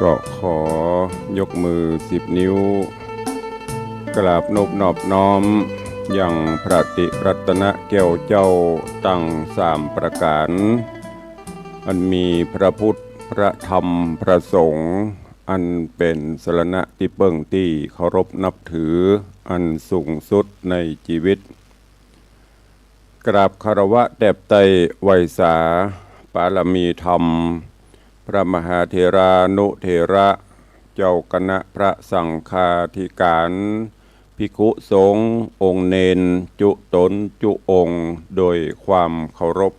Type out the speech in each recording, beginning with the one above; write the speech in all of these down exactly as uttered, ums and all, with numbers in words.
ก็ขอยกมือสิบนิ้ว กราบนบนอบน้อมยังพระติรัตนแก้วเจ้าตังสามประก๋าน อันมีพระพุทธ พระธรรม พระสงฆ์ อันเป๋นสรณะตี้เปิ้งตี้เคารพนับถืออันสูงสุดในจีวิต กราบคารวะแตบไต้ไหว้สาปารมีธรรม พระมหาเถรานุเถระ เจ้าคณะพระสังฆาธิการ ภิกขุสงฆ์องค์เณรจุ๊ต๋นจุ๊องค์โดยความเคารพ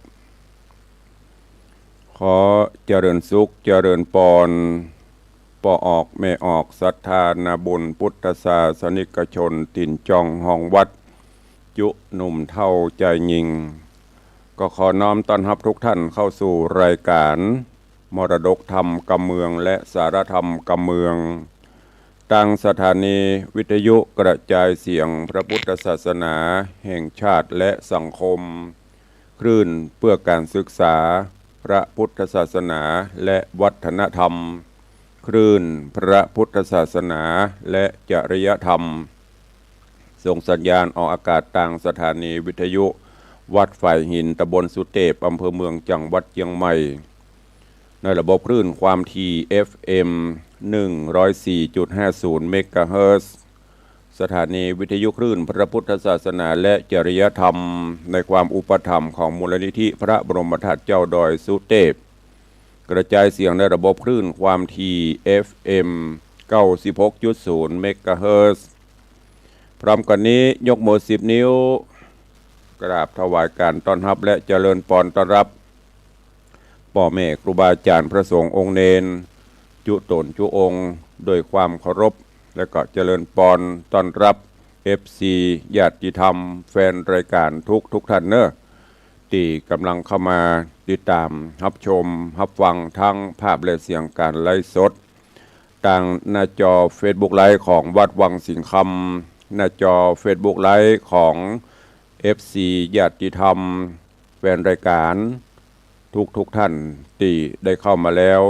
ขอเจริญสุขเจริญปอน ป้อออกแม่ออกศรัทธานาบุญพุทธศาสนิกชนตี๋นจองห้องวัด จุ๊หนุ่มเฒ่าจายญิง ก็ขอน้อมต้อนฮับทุกท่านเข้าสู่รายการมรดกธรรมกำเมืองและสาระธรรมกำเมือง ตางสถานีวิทยุกระจายเสียงพระพุทธศาสนาแห่งชาติและสังคม คลื่นเพื่อการศึกษาพระพุทธศาสนาและวัฒนธรรม คลื่นพระพุทธศาสนาและจริยธรรม ส่งสัญญาณออกอากาศตางสถานีวิทยุวัดฝายหิน ตำบลสุเตพ อำเภอเมือง จังหวัดเจียงใหม่ ในระบบคลื่นความถี่ เอฟเอ็ม หนึ่งร้อยสี่จุดห้าศูนย์เมกะเฮิรตซ์ สถานีวิทยุคลื่นพระพุทธศาสนาและจริยธรรม ในความอุปถัมภ์ของมูลนิธิพระบรมธาตุเจ้าดอยสุเตพ กระจายเสียงในระบบคลื่นความถี่ เอฟเอ็ม เก้าสิบหกจุดศูนย์เมกะเฮิรตซ์ พร้อมกั๋นนี้ยกมือสิบนิ้ว กราบถวายการต้อนฮับและเจริญปอนต้อนฮับ ป้อแม่ครูบาอาจ๋ารย์พระสงฆ์องค์เณร จุ๊ต๋นจุ๊องค์โดยความเคารพ และก็เจริญปอนต้อนฮับ เอฟซี ญาติธรรม แฟนรายการทุกทุกท่านเน่อ ตี้ก๋ำลังเข้ามาติดต๋ามฮับชมฮับฟังทั้งภาพและเสียงก๋านไลฟ์สด ตางหน้าจอเฟซบุ๊กไลฟ์ของวัดวังสิงห์คำ หน้าจอเฟซบุ๊กไลฟ์ของ เอฟซี ญาติธรรม แฟนรายการทุกทุกท่านตี้ได้เข้ามาแล้ว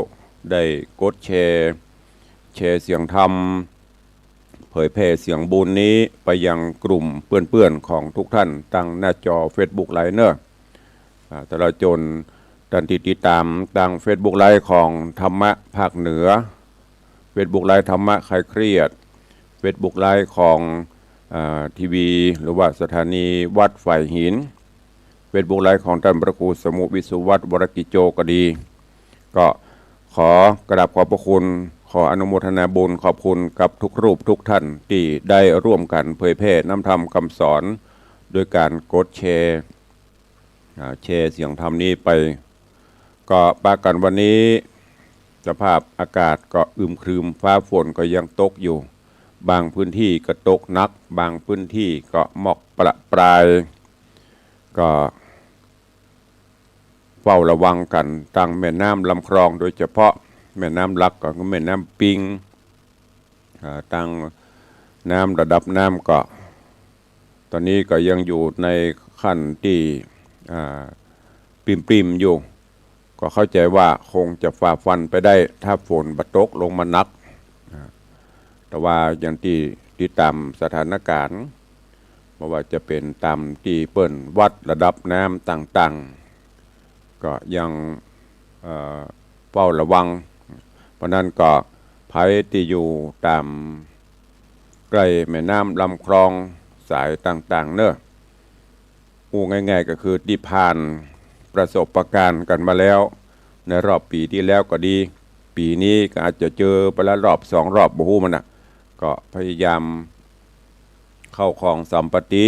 ได้กดแชร์ แชร์เสียงธรรม เผยแผ่เสียงบุญนี้ไปยังกลุ่มเปื้อนๆของทุกท่านตางหน้าจอเฟซบุ๊กไลฟ์เน่อ อ่า ตลอดจ๋นต้านตี้ติดต๋ามตางเฟซบุ๊กไลฟ์ของธรรมะภาคเหนือ เฟซบุ๊กไลฟ์ธรรมะคลายเครียด เฟซบุ๊กไลฟ์ของ อ่า ทีวี หรือว่าสถานีวัดฝายหิน เฟซบุ๊กไลฟ์ของต้านพระครูสมุห์ วิศวัฒน์ วรกิจโจ ก็ดี ก็ขอกราบขอบพระคุณ ขออนุโมทนาบุญขอบคุณกับทุกรูปทุกท่านตี้ได้ร่วมกั๋นเผยแผ่น้ำธรรมคำสอน โดยก๋านกดแชร์ อ่า แชร์เสียงธรรมนี้ไป ก็ปะกั๋นวันนี้ สภาพอากาศก็อึมครึม ฟ้าฝนก็ยังตกอยู่ บางพื้นที่ก็ตกหนัก บางพื้นที่ก็หมอกประปราย ก็เฝ้าระวังกั๋นตางแม่น้ำลำคลอง โดยเฉพาะแม่น้ำหลักก็คือแม่น้ำปิง อ่า ตางน้ำระดับน้ำก็ ต๋อนนี้ก็ยังอยู่ในขั้นตี้ อ่า ปริ่มๆอยู่ ก็เข้าใจ๋ว่าคงจะฝ่าฟันไปได้ ถ้าฝนบ่ตกลงมาหนัก อ่า แต่ว่าอย่างตี้ติดต๋ามสถานก๋ารณ์ บ่ว่าจะเป๋นต๋ามตี้เปิ้นวัดระดับน้ำต่างๆ ก็ยัง เอ่อ เฝ้าระวัง เพราะนั้นก็ใผตี้อยู่ต๋ามใก้แม่น้ำลำคลองสายต่างๆ เน่อ อู้ง่ายๆ ก็คือตี้ผ่านประสบการณ์กั๋นมาแล้ว ในรอบปี๋ตี้แล้วก็ดี ปี๋นี้ก็อาจจะเจอไปละรอบสองรอบ บ่ฮู้มันน่ะ ก็พยายาม เข้าของสัมปติ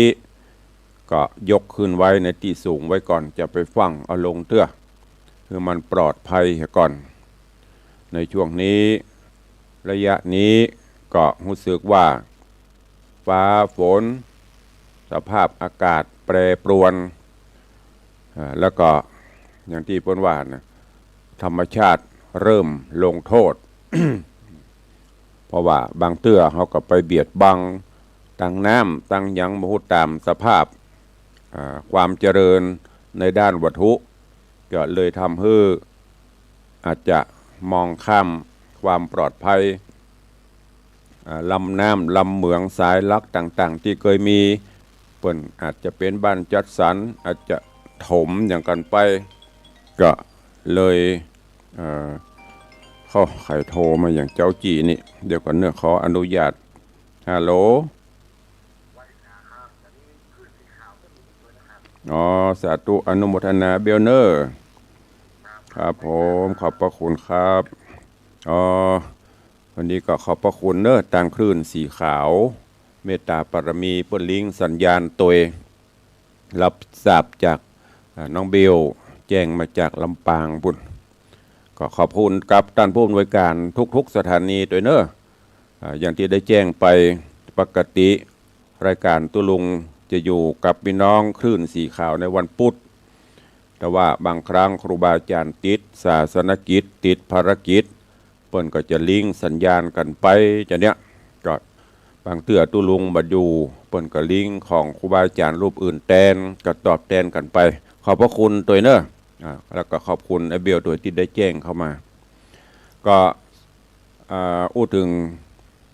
ก็ยกขึ้นไว้ในตี้สูงไว้ก่อน จะไปฟั่งเอาลงเตื้อ หื้อมันปลอดภัยเหียก่อน ในช่วงนี้ ระยะนี้ก็ฮู้สึกว่า ฟ้าฝน สภาพอากาศแปรปรวน อ่า แล้วก็อย่างตี้เปิ้นว่าน่ะ ธรรมชาติเริ่มลงโทษ เพราะว่าบางเตื้อเฮาก็ไปเบียดบังตางน้ำตางหยัง บ่ฮู้ต๋ามสภาพ อ่า ความเจริญในด้านวัตถุ ก็เลยทำหื้ออาจจะมองข้ามค ความปลอดภัย อ่า ลำน้ำ ลำเหมือง สายหลักต่างๆ ตี้เกยมี เปิ้นอาจจะเป๋นบ้านจัดสรร อาจจะถมหยังกั๋นไป ก็เลย เอ่อ เขาใผโทรมาอย่างเจ๊าจี้นี่ เดี๋ยวก่อนเน่อ ขออนุญาต ฮัลโหล อ๋อ สาธุ อนุโมทนาเบ้าเน่อ ครับผม ขอบพระคุณครับ อ๋อ วันนี้ก็ขอบพระคุณเน่อ ตางคลื่นสีขาว เมตตาปารมี เปิ้นลิงก์สัญญาณตวย รับทราบจาก อ่า น้องเบ้า แจ้งมาจากลำปางปู๊น ก็ขอบคุณกับต้านผู้อำนวยการทุกๆ สถานีตวยเน่อ อ่า อย่างตี้ได้แจ้งไป ปกติรายการตุ๊ลุงจะอยู่กับปี้น้องคลื่นสีขาวในวันพุธ แต่ว่าบางครั้งครูบาอาจ๋ารย์ติดศาสนกิจ ติดภารกิจ เปิ้นก็จะลิงก์สัญญาณกั๋นไป จะเนี้ย ก็บางเตื้อตุ๊ลุงบ่อยู่ เปิ้นก็ลิงก์ของครูบาอาจ๋ารย์รูปอื่นแตน ก็ตอบแตนกั๋นไป ขอบพระคุณตวยเน่อ อ่า แล้วก็ขอบคุณไอ้เบ้าตวยตี้ได้แจ้งเข้ามา ก็ อ่า อู้เถิง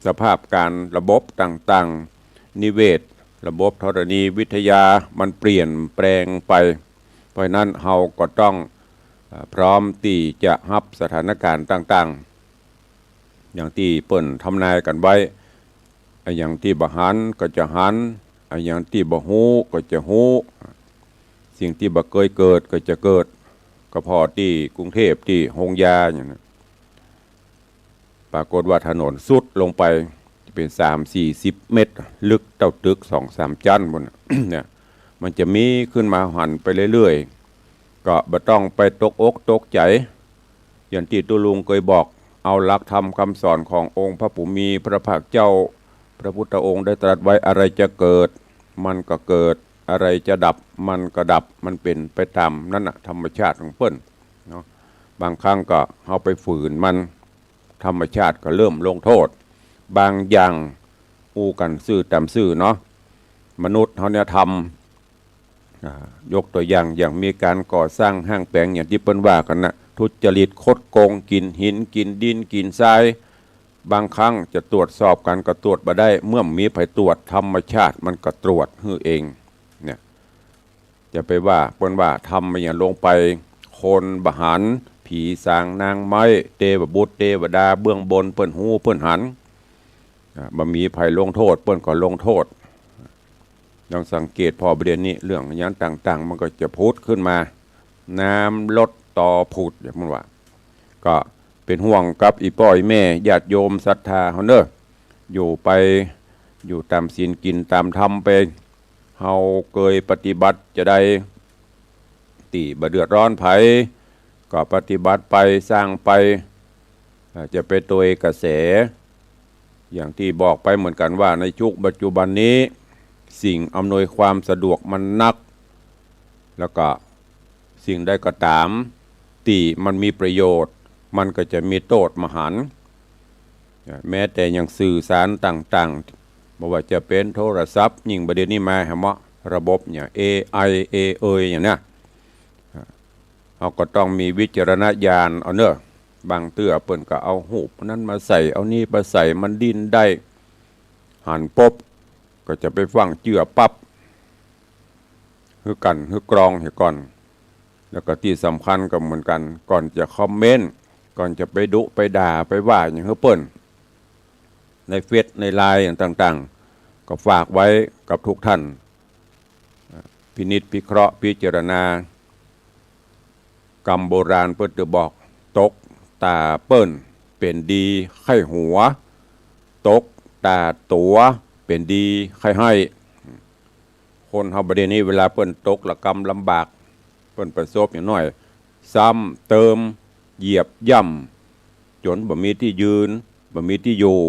สภาพก๋านระบบต่างๆ นิเวศ ระบบธรณีวิทยามันเปลี่ยนแปลงไป เพราะฉะนั้นเฮาก็ต้อง อ่า พร้อมตี้จะฮับสถานก๋ารณ์ต่างๆ อย่างตี้เปิ้นทำนายกั๋นไว้ อะหยังตี้บ่หันก็จะหัน อะหยังตี้บ่ฮู้ก็จะฮู้ สิ่งตี้บ่เกยเกิดก็จะเกิด ก็ผ่อตี้กรุงเทพฯ ตี้โฮงยาอย่างนั้น ปรากฏว่าถนนทรุดลงไป เป๋นสามสี่สิบเมตร ลึกเต้าตึกสองสามจั๊นปู๊นน่ะ เนี่ย มันจะมีขึ้นมาหันไปเรื่อยๆ ก็บ่ต้องไปตกอกตกใจ๋ อย่างตี้ตุ๊ลุงเกยบอก เอาหลักธรรมคำสอนขององค์พระผู้มีพระภาคเจ้า พระพุทธองค์ได้ตรัสไว้ อะไรจะเกิด มันก็เกิด อะไรจะดับ มันก็ดับ มันเป๋นไปต๋ามนั้นน่ะ ธรรมชาติของเปิ้นเนาะ บางครั้งก็เฮาไปฝืนมัน ธรรมชาติก็เริ่มลงโต้ษ บางอย่าง อู้กั๋นซื่อต๋ามซื่อเนาะ มนุษย์เฮาเนี่ยทำ อ่า ยกตั๋วอย่าง อย่างมีก๋านก่อสร้างห้างแป๋ง อย่างตี้เปิ้นว่ากั๋นน่ะ ทุจริตคดโกง กิ๋นหิน กิ๋นดิน กิ๋นทราย บางครั้งจะตรวจสอบกั๋นก็ตรวจบ่ได้ เมื่อมีใผตรวจ ธรรมชาติมันก็ตรวจหื้อเอง เนี่ย จะไปว่า เปิ้นว่าทำอะหยังลงไป คนบ่หัน ผีสางนางไม้ เตวบุตรเตวดาเบื้องบนเปิ้นฮู้เปิ้นหัน อ่า บ่มีใผลงโต้ษ เปิ้นก็ลงโต้ษ ลองสังเกตผ่อบ่าเดี่ยวนี้ เรื่องอะหยังต่างๆ มันก็จะผุดขึ้นมา น้ำลดตอผุด อย่างเปิ้นว่า ก็เป๋นห่วงกับอี่ป้ออี่แม่ญาติโยมศรัทธาเฮาเน่อ อยู่ไป อยู่ต๋ามศีลกิ๋นต๋ามธรรมไป เฮาเกยปฏิบัติจาใด ตี้บ่เดือดร้อนใผ ก็ปฏิบัติไป สร้างไป อ่า จะไปตวยกระแส อย่างตี้บอกไปเหมือนกั๋นว่าในยุคปัจจุบันนี้ สิ่งอำนวยความสะดวกมันนัก แล้วก็สิ่งใดก็ต๋ามตี้มันมีประโยชน์ มันก็จะมีโต้ษมหันต์ แม้แต่อย่างสื่อสารต่างๆ บ่ว่าจะเป๋นโทรศัพท์ ยิ่งบ่าเดี่ยวนี้มาแหมเนาะ ระบบเนี่ย เอไอ เอเอย อย่างเนี้ย เฮาก็ต้องมีวิจารณญาณเอาเน่อ บางเตื้อเปิ้นก็เอาฮูปนั้นมาใส่ เอานี้มาใส่ มันดิ้นได้ หันปุ๊บ ก็จะไปฟั่งเจื้อปั๊บ หื้อกั๋น หื้อกรองเหียก่อน แล้วก็ตี้สำคัญก็เหมือนกั๋น ก่อนจะคอมเมนต์ ก่อนจะไปดุ ไปด่า ไปว่าหยังหื้อเปิ้น ในเฟซ ในไลน์อย่างต่างๆ ก็ฝากไว้กับทุกท่าน พินิจพิเคราะห์พิจารณา กำโบราณเปิ้นจะบอก ตกต๋าเปิ้นเป๋นดีใค่หัว ตกต๋าตั๋วเป๋นดีใค่ไห้ คนเฮาบ่าเดี่ยวนี้เวลาเปิ้นตกละกำลำบาก เปิ้นประสบอย่างน้อย ซ้ำเติม เหยียบย่ำ จ๋นบ่มีตี้ยืน บ่มีตี้อยู่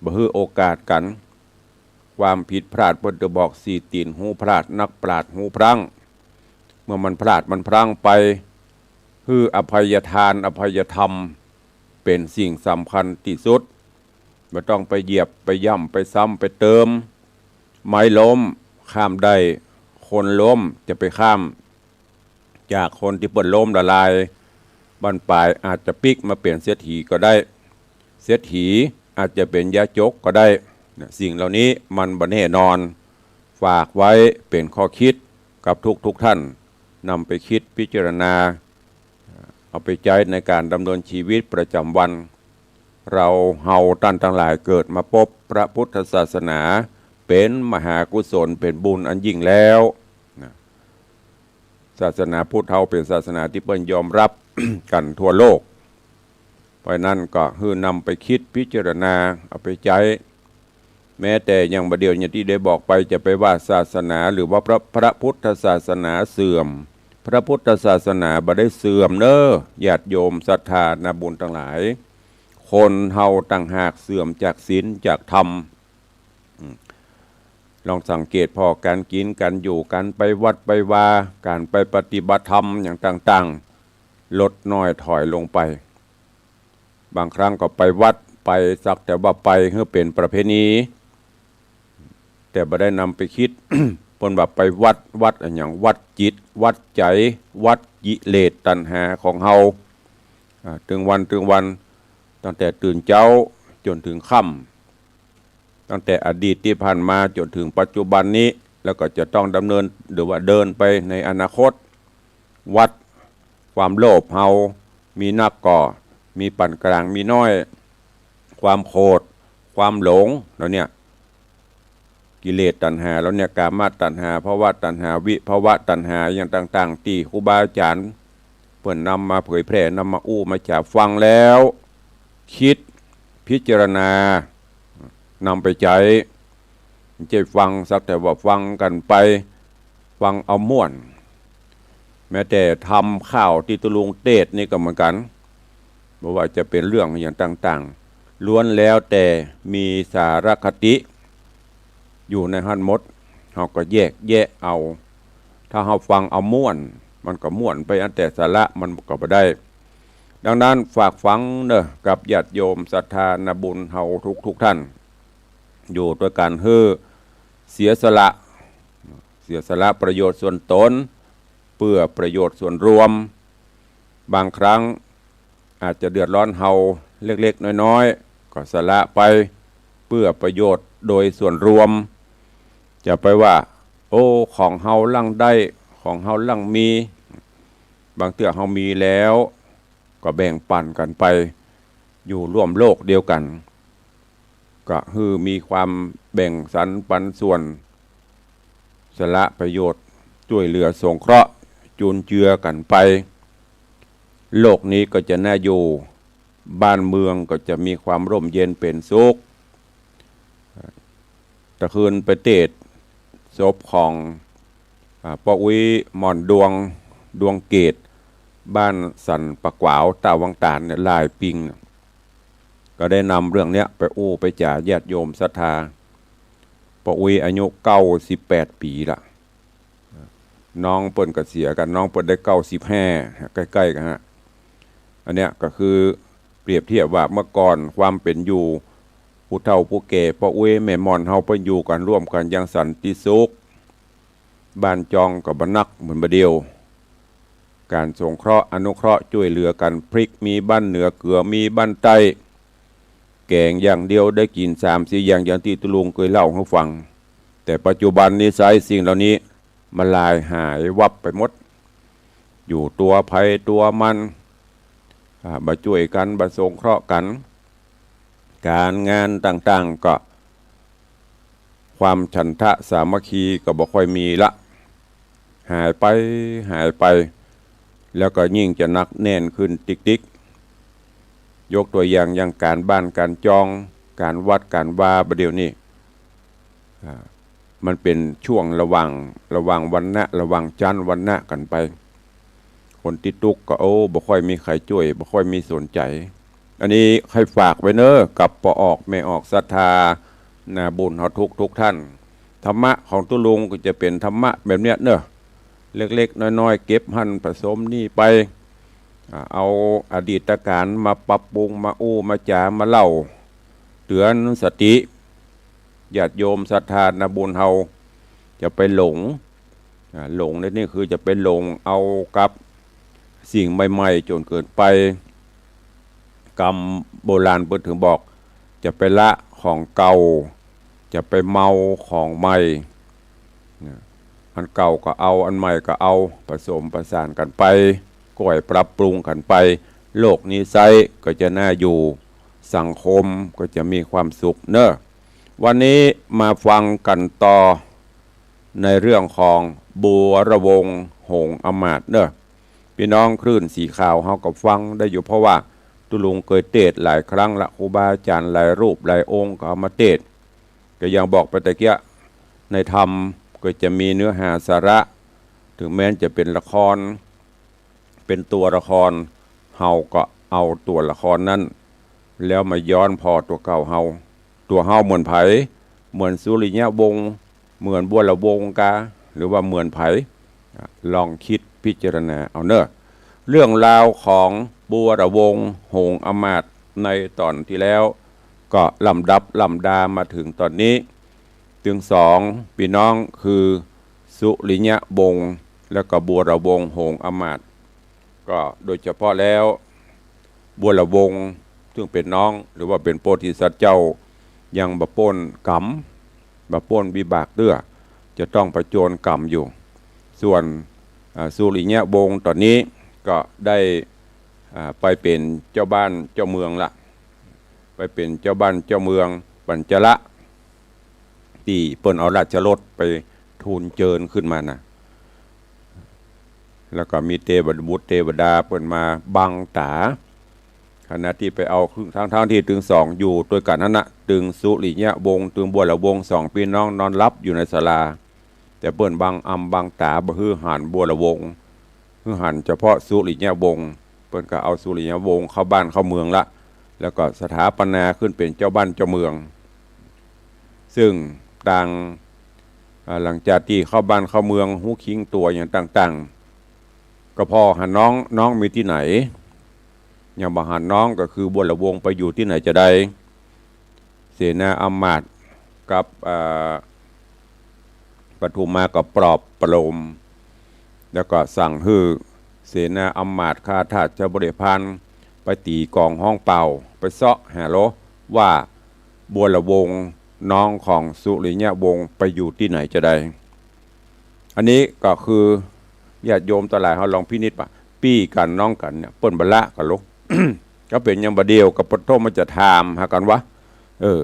บ่หื้อโอกาสกั๋น ความผิดพลาดเปิ้นจะบอก สี่ตี๋นหูพลาด นักปราชญ์หูพลั้ง เมื่อมันพลาดมันพลั้งไป หื้ออภัยทาน อภัยธรรม เป๋นสิ่งสำคัญตี้สุด บ่ต้องไปเหยียบ ไปย่ำ ไปซ้ำ ไปเติม ไม้ล้ม ข้ามได้ คนล้มจะไปข้าม จากคนตี้เปิ้นล้มละลาย บั้นป๋ายอาจจะปิ๊กมาเป๋นเศรษฐีก็ได้ เศรษฐี อาจจะเป๋นยาจกก็ได้นะ สิ่งเหล่านี้มันบ่แน่นอน ฝากไว้เป๋นข้อคิดกับทุกๆ ท่าน นำไปคิดพิจารณา เอาไปใจ๊ในก๋านดำเนินชีวิตประจ๋ำวัน เราเฮาต้านตังหลายเกิดมาปบพระพุทธศาสนา เป๋นมหากุศล เป๋นบุญอันยิ่งแล้วนะ ศาสนาพุทธเฮาเป๋นศาสนาตี้เปิ้นยอมฮับกั๋นทั่วโลก เพราะฉะนั้นก็หื้อนำไปคิดพิจารณา เอาไปใจ๊ แม้แต่อย่างบ่าเดี่ยวอย่างตี้ได้บอกไป จะไปว่าศาสนาหรือว่าพระ พระพุทธศาสนาเสื่อม พระพุทธศาสนาบ่ได้เสื่อมเน้อ ญาติโยมศรัทธานาบุญตังหลาย คนเฮาต่างหากเสื่อมจากศีลจากธรรม อืม ลองสังเกตผ่อก๋านกิ๋นก๋านอยู่ ก๋านไปวัดไปวา ก๋านไปปฏิบัติธรรมอย่างต่างๆ ลดน้อยถอยลงไป บางครั้งก็ไปวัด ไปสักแต่ว่าไปหื้อเป๋นประเพณี แต่บ่ได้นำไปคิด เปิ้นว่าไปวัด วัดอะหยัง วัดจิต วัดใจ๋ วัดกิเลสตัณหาของเฮา อ่า ตึงวันตึงวัน ตั้งแต่ตื่นเจ๊าจ๋นถึงค่ำ ตั้งแต่อดีตตี้ผ่านมาจ๋นถึงปัจจุบันนี้ แล้วก็จะต้องดำเนินหรือว่าเดินไปในอนาคต วัดความโลภเฮามีนักก่อ มีปานก๋าง มีน้อย ความโขด ความหลง แล้วเนี่ย กิเลสตัณหา แล้วเนี่ย กามตัณหา ภวตัณหา วิภวตัณหา อย่างต่างๆ ตี้ครูบาอาจ๋ารย์เปิ้นนำมาเผยแผ่ นำมาอู้มาจ๋า ฟังแล้ว คิด พิจารณา นำไปใจ๊ บ่ใจ้ฟังสักแต่ว่าฟังกั๋นไป ฟังเอาม่วน แม้แต่ธรรมข่าวตี้ตุ๊ลุงเตสน์นี่ก็เหมือนกั๋น บ่ว่าจะเป๋นเรื่องอะหยังต่างๆ ล้วนแล้วแต่มีสารคติอยู่ในหั้นหมด เฮาก็แยกแยะเอา ถ้าเฮาฟังเอาม่วน มันก็ม่วนไปอัน แต่สาระมันก็บ่ได้ ดังนั้นฝากฝังเน้อ กับญาติโยมศรัทธานาบุญเฮาทุกๆ ท่าน อยู่ตวยกั๋นหื้อเสียสละ เสียสละประโยชน์ส่วนตน เปื้อประโยชน์ส่วนรวม บางครั้งอาจจะเดือดร้อนเฮาเล็กๆ น้อยๆ ก็สละไป เปื้อประโยชน์โดยส่วนรวม จะไปว่า โอ้ ของเฮาหลังได้ ของเฮาหลังมี บางเตื้อเฮามีแล้ว ก็แบ่งปั๋นกั๋นไป อยู่ร่วมโลกเดียวกั๋น ก็หื้อมีความแบ่งสรรปันส่วน สละประโยชน์ จ้วยเหลือสงเคราะห์ จุนเจือกั๋นไป โลกนี้ก็จะน่าอยู่ บ้านเมืองก็จะมีความร่มเย็นเป๋นสุข ตะคืนไปเตสน์ศพของ อ่า ป้ออุ๊ยหม่อนดวง ดวงเกต บ้านสันป่าก๋วาว ต้าวังต๋านเนี่ย หลายปิงเนี่ย ก็ได้นำเรื่องเนี้ยไปอู้ไปจ๋าญาติโยมศรัทธา ป้ออุ๊ยอายุเก้าสิบแปดปี๋ละ น้องเปิ้นก็เสียกั๋น น้องเปิ้นได้เก้าสิบห้า ใก้ๆ กั๋นฮะ อันเนี้ยก็คือเปรียบเทียบว่าเมื่อก่อนความเป๋นอยู่ ผู้เฒ่าผู้แก่ ป้ออุ๊ยแม่หม่อนเฮาเปิ้นอยู่กั๋นร่วมกั๋นอย่างสันติสุข บ้านจองก็บ่หนักเหมือนบ่าเดี่ยว ก๋านสงเคราะห์อนุเคราะห์จ้วยเหลือกั๋น พริกมีบ้านเหนือ เกือมีบ้านใต้ แก๋งอย่างเดียวได้กิ๋นสามสี่อย่าง อย่างตี้ตุ๊ลุงเกยเล่าหื้อฟัง แต่ปัจจุบันนี้ไซร้สิ่งเหล่านี้มันลายหายวับไปหมด อยู่ตั๋วใผตั๋วมัน อ่า บ่จ้วยกั๋น บ่สงเคราะห์กั๋น ก๋านงานต่างๆ ก็ ความฉันทะสามัคคีก็บ่ค่อยมีละ หายไป หายไป แล้วก็ยิ่งจะหนักแน่นขึ้นติ๊กๆ ยกตั๋วอย่าง อย่างก๋านบ้านก๋านจอง ก๋านวัดก๋านวา บ่าเดี่ยวนี้ อ่า มันเป๋นช่วงระหว่าง ระหว่างวรรณะ ระหว่างชั้นวรรณะกั๋นไป คนตี้ตุ๊กข์ก็ โอ้ บ่ค่อยมีใผจ้วย บ่ค่อยมีสนใจ๋ อันนี้ใค่ฝากไว้เน้อ กับป้อออกแม่ออกศรัทธานาบุญเฮาทุกๆ ท่าน ธรรมะของตุ๊ลุงก็จะเป๋นธรรมะแบบเนี้ยเน้อ เล็กๆ น้อยๆ เก็บหั้นผสมนี่ไป อ่า เอาอดีตก๋านมาปรับปรุง มาอู้มาจ๋า มาเล่า เตื๋อนสติ ญาติโยมศรัทธานาบุญเฮา จะไปหลง อ่า หลงในนี้คือจะไปหลงเอากับสิ่งใหม่ๆ จ๋นเกินไป กำโบราณเปิ้นเถิงบอก จะไปละของเก่า จะไปเมาของใหม่ นะ อันเก่าก็เอา อันใหม่ก็เอา ผสมประสานกั๋นไป ก้อยปรับปรุงกั๋นไป โลกนี้ไซร้ก็จะน่าอยู่ สังคมก็จะมีความสุขเนาะ วันนี้มาฟังกั๋นต่อ ในเรื่องของบัวระวงศ์หงส์อำมาตย์เนาะ ปี้น้องคลื่นสีขาวเฮาก็ฟังได้อยู่ เพราะว่าตุ๊ลุงเกยเตสน์หลายครั้งละ ครูบาอาจ๋ารย์หลายรูปหลายองค์ก็เอามาเตสน์ ก็อย่างบอกไปตะเกียะ ในธรรมก็จะมีเนื้อหาสาระ เถิงแม้นจะเป๋นละคร เป๋นตั๋วละคร เฮาก็เอาตั๋วละครนั้น แล้วมาย้อนผ่อตั๋วเก่าเฮา ตั๋วเฮาเหมือนใผ เหมือนสุริยะวงศ์ เหมือนบัวระวงศ์กา หรือว่าเหมือนใผ อ่ะ ลองกึ๊ดพิจารณาเอาเนาะ เรื่องราวของบัวระวงศ์หงส์อำมาตย์ในต๋อนตี้แล้ว ก็ลำดับลำดามาเถิงต๋อนนี้ ตึงสองปี้น้องคือสุริยะวงศ์ แล้วก็บัวระวงศ์หงส์อำมาตย์ ก็โดยเฉพาะแล้ว บัวระวงศ์ซึ่งเป๋นน้อง หรือว่าเป๋นโพธิสัตว์เจ้า ยังบ่ป๊นก๋รรม บ่ป๊นวิบากเตื้อ จะต้องผจญก๋รรมอยู่ ส่วน อ่า สุริยะวงศ์ต๋อนนี้ก็ได้ อ่า ไปเป๋นเจ้าบ้านเจ้าเมืองละ ไปเป๋นเจ้าบ้านเจ้าเมืองปัญจละ ตี้เปิ้นเอาราชรถไปทูลเจิญขึ้นมานะ แล้วก็มีเตวบุตรเตวดาเปิ้นมาบังต๋า ขณะตี้ไปเอา ตึง ตึงสองอยู่ตวยกั๋นหั้นนะ ตึงสุริยะวงศ์ ตึงบัวระวงศ์ สองปี้น้องนอนหลับอยู่ในศาลา แต่เปิ้นบังอำบังต๋า บ่หื้อหันบัวระวงศ์ หื้อหันเฉพาะสุริยะวงศ์ เปิ้นก็เอาสุริยะวงศ์เข้าบ้านเข้าเมืองละ แล้วก็สถาปนาขึ้นเป๋นเจ้าบ้านเจ้าเมือง ซึ่งตาง อ่า หลังจากตี้เข้าบ้านเข้าเมือง ฮู้คิงตั๋วอย่างต่างๆ ก็ผ่อหาน้อง น้องมีตี้ไหน ยังบ่หันน้อง ก็คือบัวระวงศ์ไปอยู่ตี้ไหนจาใด เสนาอำมาตย์กับ อ่า ปทุมมาก็ปลอบประโลม แล้วก็สั่งหื้อเสนาอำมาตย์ข้าทาสเจ้าบริพารไปตี๋ก๋องฮ้องเป่า ไปเซาะหาโลว่าบัวระวงศ์น้องของสุริยะวงศ์ไปอยู่ตี้ไหนจาใด อันนี้ก็คือญาติโยมตังหลายเฮาลองพินิจว่า ปี้กั๋นน้องกั๋นเนี่ย เปิ้นบ่ละกั๋นลอ ก็เป๋นอย่างบ่าเดี่ยวกับปฐมจะถามหากั๋นว่า เออ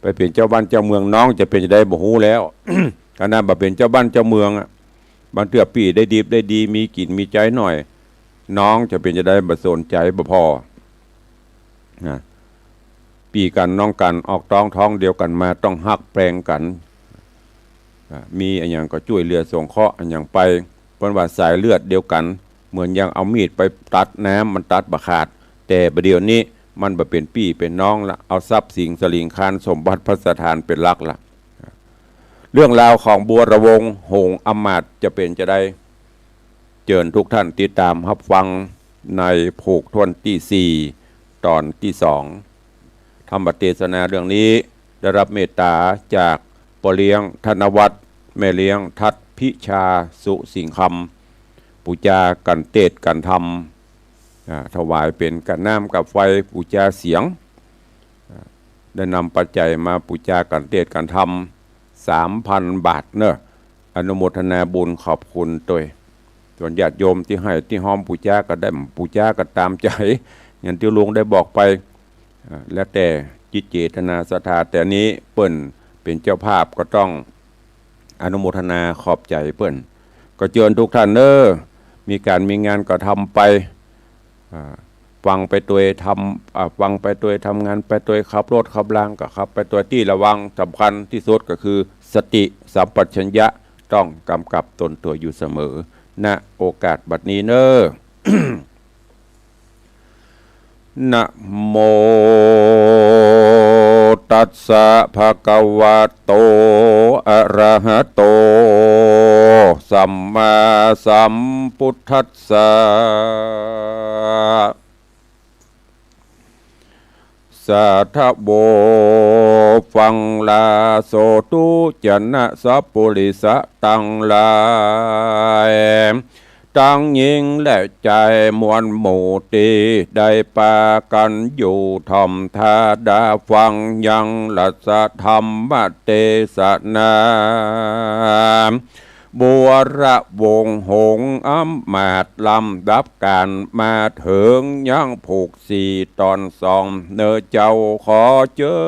ไปเป๋นเจ้าบ้านเจ้าเมืองน้องจะเป๋นจาใดบ่ฮู้แล้ว ขนาดบ่าเป๋นเจ้าบ้านเจ้าเมืองอะ บางเตื้อปี้ได้ดิบได้ดี มีกิ๋นมีใจ๊หน่อย น้องจะเป๋นจาใดบ่สนใจ๋บ่ผ่อ นะ ปี้กั๋นน้องกั๋น ออกต๊องท้องเดียวกั๋นมา ต้องฮักแปงกั๋น อ่า มีอะหยังก็จ้วยเหลือสงเคราะห์อะหยังไป เปิ้นว่าสายเลือดเดียวกั๋น เหมือนอย่างเอามีดไปตัดน้ำมันตัดบ่ขาด แต่บ่าเดี่ยวนี้มันบ่เป๋นปี้เป๋นน้องละ เอาทรัพย์สินสลิงคารสมบัติภัสถานเป๋นหลักละ เรื่องราวของบัวระวงศ์หงส์อำมาตย์จะเป๋นจาใด เจิญทุกท่านติดต๋ามฮับฟังในผูกถ้วนตี้สี่ ต๋อนตี้สอง ธรรมเตสนาเรื่องนี้ได้ฮับเมตต๋าจากป้อเลี้ยงธนวัฒน์ แม่เลี้ยงทัดพิชา สุสิงห์คำ ปู๋จากั๋นเตสน์กั๋นธรรม อ่า ถวายเป๋นก้าน้ำก้าไฟ ปู๋จาเสียง อ่า ได้นำปัจจัยมาปู๋จากั๋นเตสน์กั๋นธรรม สามพันบาทเนาะ อนุโมทนาบุญขอบคุณตวย ส่วนญาติโยมตี้หื้อตี้ฮอมปู๋จาก็ได้ ปู๋จาก็ต๋ามใจ๋ อย่างตี้ลุงได้บอกไป อ่า แล้วแต่จิตเจตนาศรัทธา แต่นี้เปิ้นเป๋นเจ้าภาพก็ต้องอนุโมทนาขอบใจ๋เปิ้น ก็เจิญทุกท่านเนาะ มีก๋านมีงานก็ทำไป อ่า ฟังไปตวยทำ อ่า ฟังไปตวยทำงานไปตวย ขับรถขับลางก็ขับไปตวย ตี้ระวังสำคัญตี้สุดก็คือสติสัมปชัญญะ ต้องกำกับตนตั๋วอยู่เสมอ ณ โอกาสบัดนี้เนาะ นะโมตัสสะภะคะวะโต อะระหะโต สัมมาสัมพุทธัสสะ สาธะโว ฟังลาโสธุ จะนะสัปปุริสะตังหลาย ตังญิงและจายมวลหมู่ตี้ได้ปากั๋นอยู่ถ่อมต๋าดาฟังยังราชธรรมเตสนา บูรวงศ์หงส์อำมาตย์ลำดับก๋านมาเถิงยังผูกสี่ต๋อนสอง เน่อเจ้าขอเจิ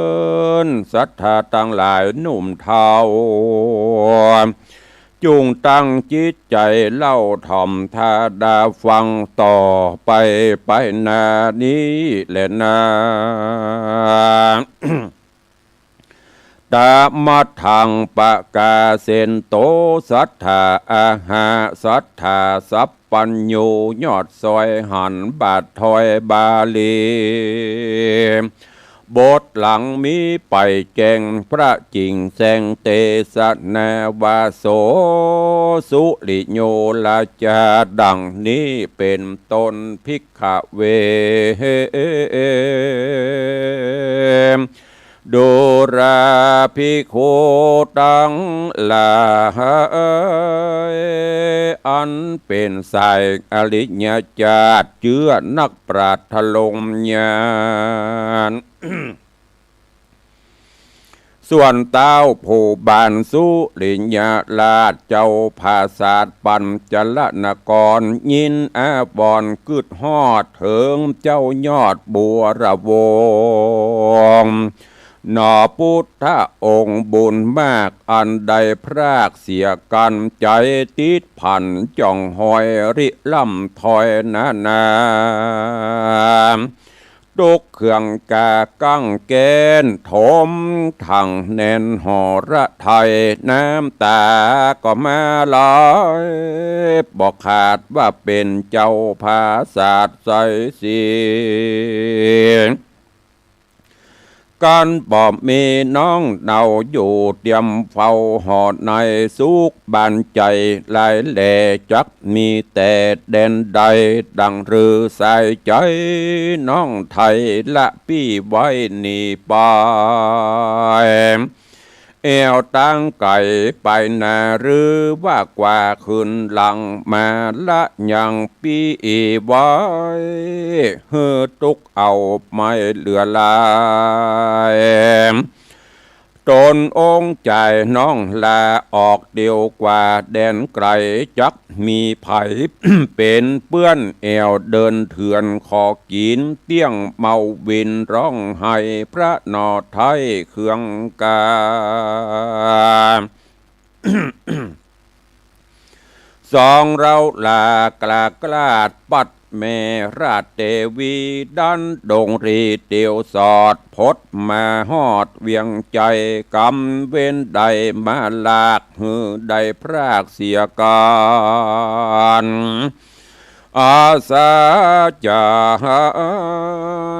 ญศรัทธาตังหลายหนุ่มเฒ่า จุ่งตั้งจิตใจ๋เล่าถ่อมต๋าดาฟังต่อไป ไปหน้านี้แลนา ตะมัทธังปะกาเสนโต สัตถาอาหา สัตถาสัพพัญญู ยอดซอยหันบาทถอยบาลี บทหลังมีไปแจ้งพระจิ่งแสงเตสนาวาโส สุริโยราจา ดังนี้เป๋นต้น ภิกขเว ดูราภิกขุตังหลาย อันเป๋นสายอริยจาติ เจื้อนักปราชญ์ทะลงญาณ ส่วนเต้าผู้บานสุริยราชเจ้าผาสาทปัญจรณกร ยินอาวรณ์กึ๊ดฮอดเถิงเจ้ายอดบูรวงศ์ หนอพุทธองค์บุญมาก อันได้พรากเสียกั๋น ใจ๋ติดพันจ่องหอยริล่ำถอยนานา ตุ๊กข์เคืองกากั้งแก้น ถมถังแน่นหอระไทย น้ำต๋าก็มาไหล บ่ขาดว่าเป๋นเจ้าผาสาทใสสี กั๋นบ่มีน้องเนาอยู่เตียมเฝ้าหอใน สุขบานใจ๋หลายแล จักมีแต่แดนใด ดั่งรือสายใจ๋น้องไทยละปี้ไว้หนีไป แอ่วตางไก๋ไปนา หรือว่ากว่าคืนหลังมาละยังปี้ไว้ หื้อตุ๊กข์เอาไม่เหลือหลาย ต๋นองค์จายน้องลาออกเตียวกว่าแดนไก๋ จักมีใผเป๋นเปื้อนแอ่วเดินเถื่อนขอกิ๋น เตี้ยงเมาวินร้องไห้พระหนอไท้เคืองกา สองเฮาลากล้ากล้าดปัดแม่ราชเตวี ดันดงรีเตียวสอด พดมาฮอดเวียงใจ๋ กำเว้นได้มาลาก หื้อได้พรากเสียกั๋น อาสาจา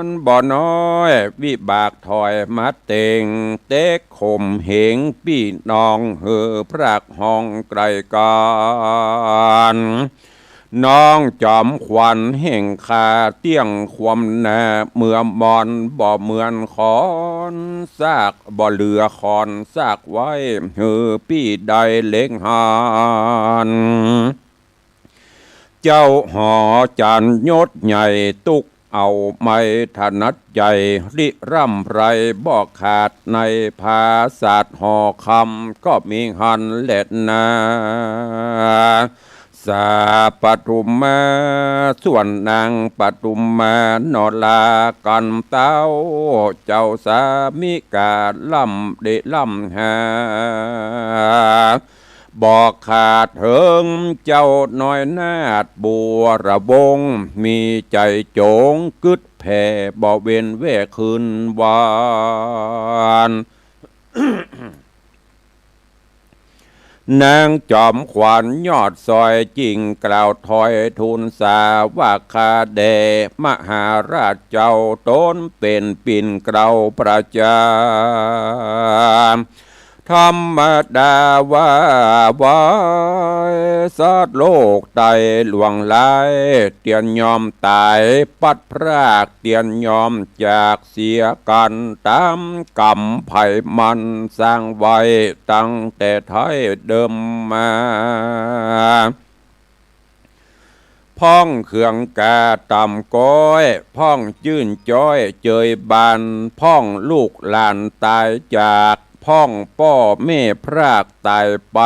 รย์บ่น้อย วิบากถอยมาเต็ง เต๊กข่มเหงปี้น้อง หื้อพรากห้องไก๋กั๋น น้องจอมขวัญแห่งข้าเตี้ยงความหน้า เมื่อมอนบ่เหมือนขอน ซากบ่เหลือขอนซากไว้ หื้อปี้ได้เล็งหัน เจ้าหอจารย์ยศใหญ่ตุ๊กข์เอาไม่ถนัดใจ๋ ริร่ำไรบ่ขาดในผาสาทหอคำ ก็มีหันแลนา สาปทุมมา ส่วนนางปทุมมาหนอลากั๋นเต้า เจ้าสามิกาล่ำได้ล่ำหา บ่ขาดเถิงเจ้าน้อยนาถบูรวงศ์ มีใจ๋โจ๋งกึ๊ดแผ่บ่เว้นแว่คืนวัน นางจอมขวัญยอดซอยจึ่งกล่าวถอยทูลสาว่าข้าแด่มหาราชเจ้า ต๋นเป๋นปิ่นเกล้าประจา ธรรมดาว่าไว้ สัตว์โลกไตล่วงหลาย เตียนยอมต๋ายปัดพราก เตียนยอมจากเสียกั๋น ต๋ามกรรมใผมันสร้างไว้ ตั้งแต่ไท้เดิมมา พ่องเคืองกาต่ำก๊อย พ่องจื้นจ๊อยเจยบาน พ่องลูกหลานต๋ายจาก พ่องป้อแม่พรากต๋ายไป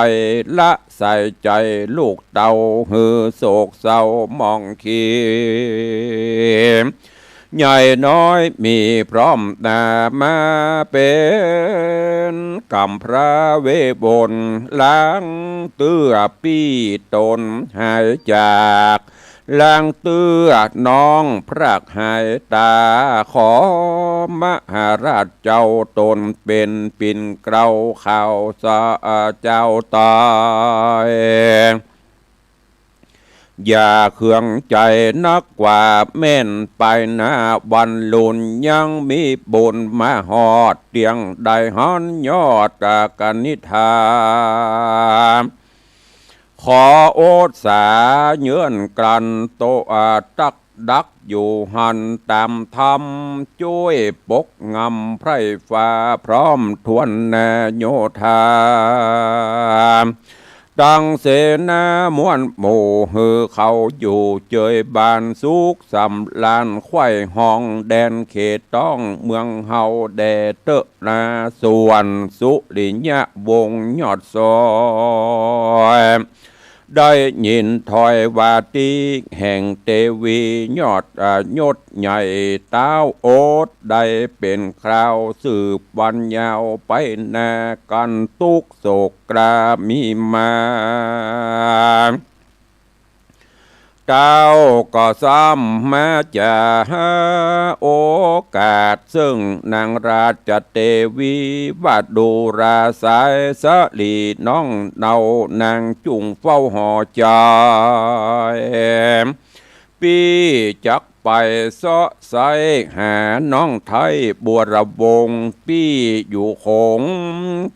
ละใสใจ๋ลูกเต้าหื้อโศกเศร้าหมองเขียว ใหญ่น้อยมีพร้อมหน้ามาเป๋นก๋ำพร้าเววน หลังเตื้อปี้ต๋นหายจาก หลังเตื้อน้องพรากหายต๋า ขอมหาราชเจ้าต๋นเป๋นปิ่นเกล้าข่าวสะเจ้าต๋าย อย่าเคืองใจ๋นักกว่าแม่นไปหน้า วันลุนยังมีบุญมาฮอด เตียงได้หันยอดกนิษฐา ขอโอษสาเยื่อนกลั้นโตอาตักดักอยู่หั้นต๋ามธรรม จ้วยปกงำไพร่ฟ้าพร้อมถ้วนนาโยธา ตังเสนามวลหมู่หื้อเขาอยู่เจยบานสุขสำราญ ไขว่ฮองแดนเขตต้องเมืองเฮาแด่เต๊อะนา ส่วนสุริยะวงศ์ยอดซอย ได้ยินถ้อยวาตีแห่งเตวียอด อ่า ยศใหญ่ ต้าวโอษ ได้เป๋นคราวสืบวันยาวไปหน้า กันตุ๊กข์โศกกล้ามีมา เต้าก็ซ้ำมาจะหาโอกาส ซึ่งนางราชเตวีวดูราสายสะหลีน้องเนา นางจุ่งเฝ้าหอใจ๋ ปี้จักไปเซาะไซ้หาน้องไท้บัวระวง ปี้อยู่ขง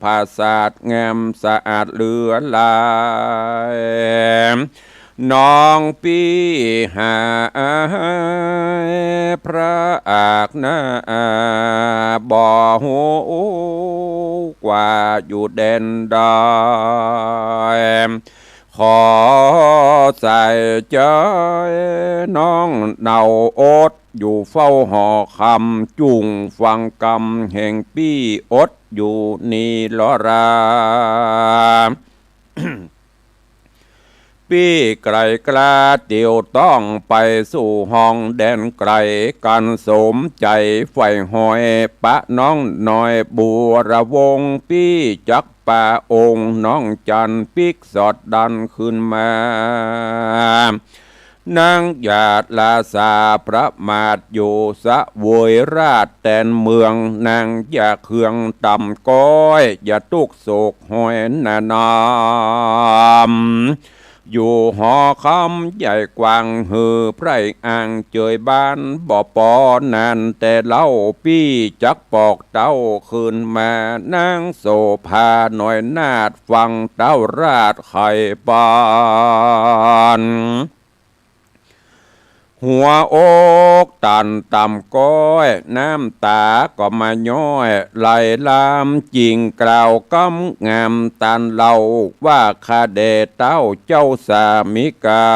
ผาสาทงามสะอาดเหลือหลาย น้องปี้หาพระอากหน้าบ่ฮู้กว่าอยู่แดนใด ขอใส่ใจ๋น้องเนาอดอยู่เฝ้าหอคำ จุ่งฟังกำแห่งปี้อดอยู่นี่ลอรา ปี้ไกลกล้าเตียวต้องไปสู่ห้องแดนไกล กันสมใจ๋ใฝ่หอยปะน้องน้อยบัวระวง ปี้จักปาองค์น้องจันปิ๊กสอดดันขึ้นมา นางอย่าละสาประมาทอยู่สะเวยราชแตนเมือง นางอย่าเคืองต่ำก้อย อย่าตุ๊กข์โศกหอยหน้านำ อยู่หอคำใหญ่กว้างหื้อไพร่อ่างเจยบ้านบ่ปอ นานแต่เล่าปี้จักปอกเต้าคืนมา นางโสภาน้อยนาถฟังเต้าราชไขปาน หัวอกตันต่ำก้อย น้ำต๋าก็มาย้อยไหลลาม จิ่งกล่าวกำงามตันเล่า ว่าข้าแด่เต้าเจ้าสามิกา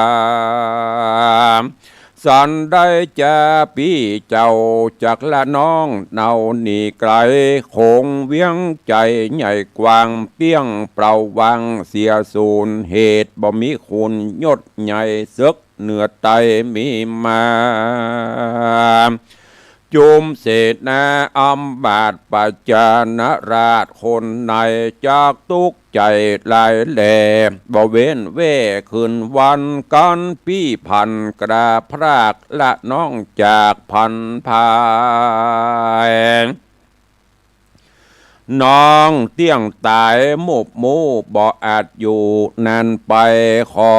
สันได้จาปี้เจ้าจักละน้องเนาหนีไกล ขงเวียงใจ๋ใหญ่กว้างเปี้ยงเปล่าว่างเสียสูญ เหตุบ่มีคุณยศใหญ่เสิก เหนือไต้มีมา จุมเสนาอำมาตย์ประจานะราชคนใน จักตุ๊กข์ใจ๋หลายแล บ่เว้นเว้คืนวัน กันปี้พันกราพรากละน้องจากพันภาย น้องเตี้ยงต๋ายมุบมู่บ่อาจอยู่นานไป ขอ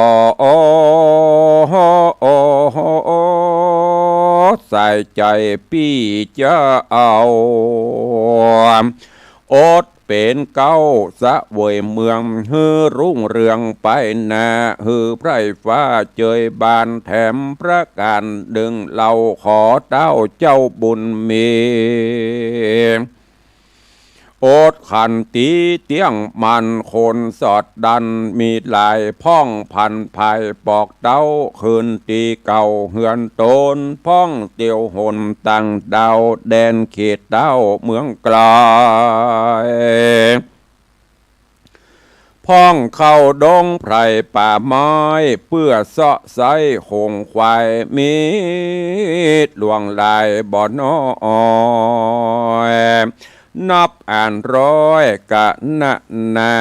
ใส่ใจ๋ปี้จะเอา อดเป๋นเก๊าสะเวยเมือง หื้อรุ่งเรืองไปหน้า หื้อไพร่ฟ้าเจยบาน แถมประก๋านนึ่งเล่า ขอเต้าเจ้าบุญมี อ อดขันตีเตี้ยงมั่นคนสอดดัน มีหลายพ่องผันผายปอกเต้า คืนตี้เก่าเฮือนต๋น พ่องเตียวหนต่างดาว แดนเขตเต้าเมืองไกล พ่องเข้าดงไพร่ป่าไม้ เปื้อเซาะไซ้โขงควาย มีหลวงหลายบ่น้อย นับอันร้อยกะนานา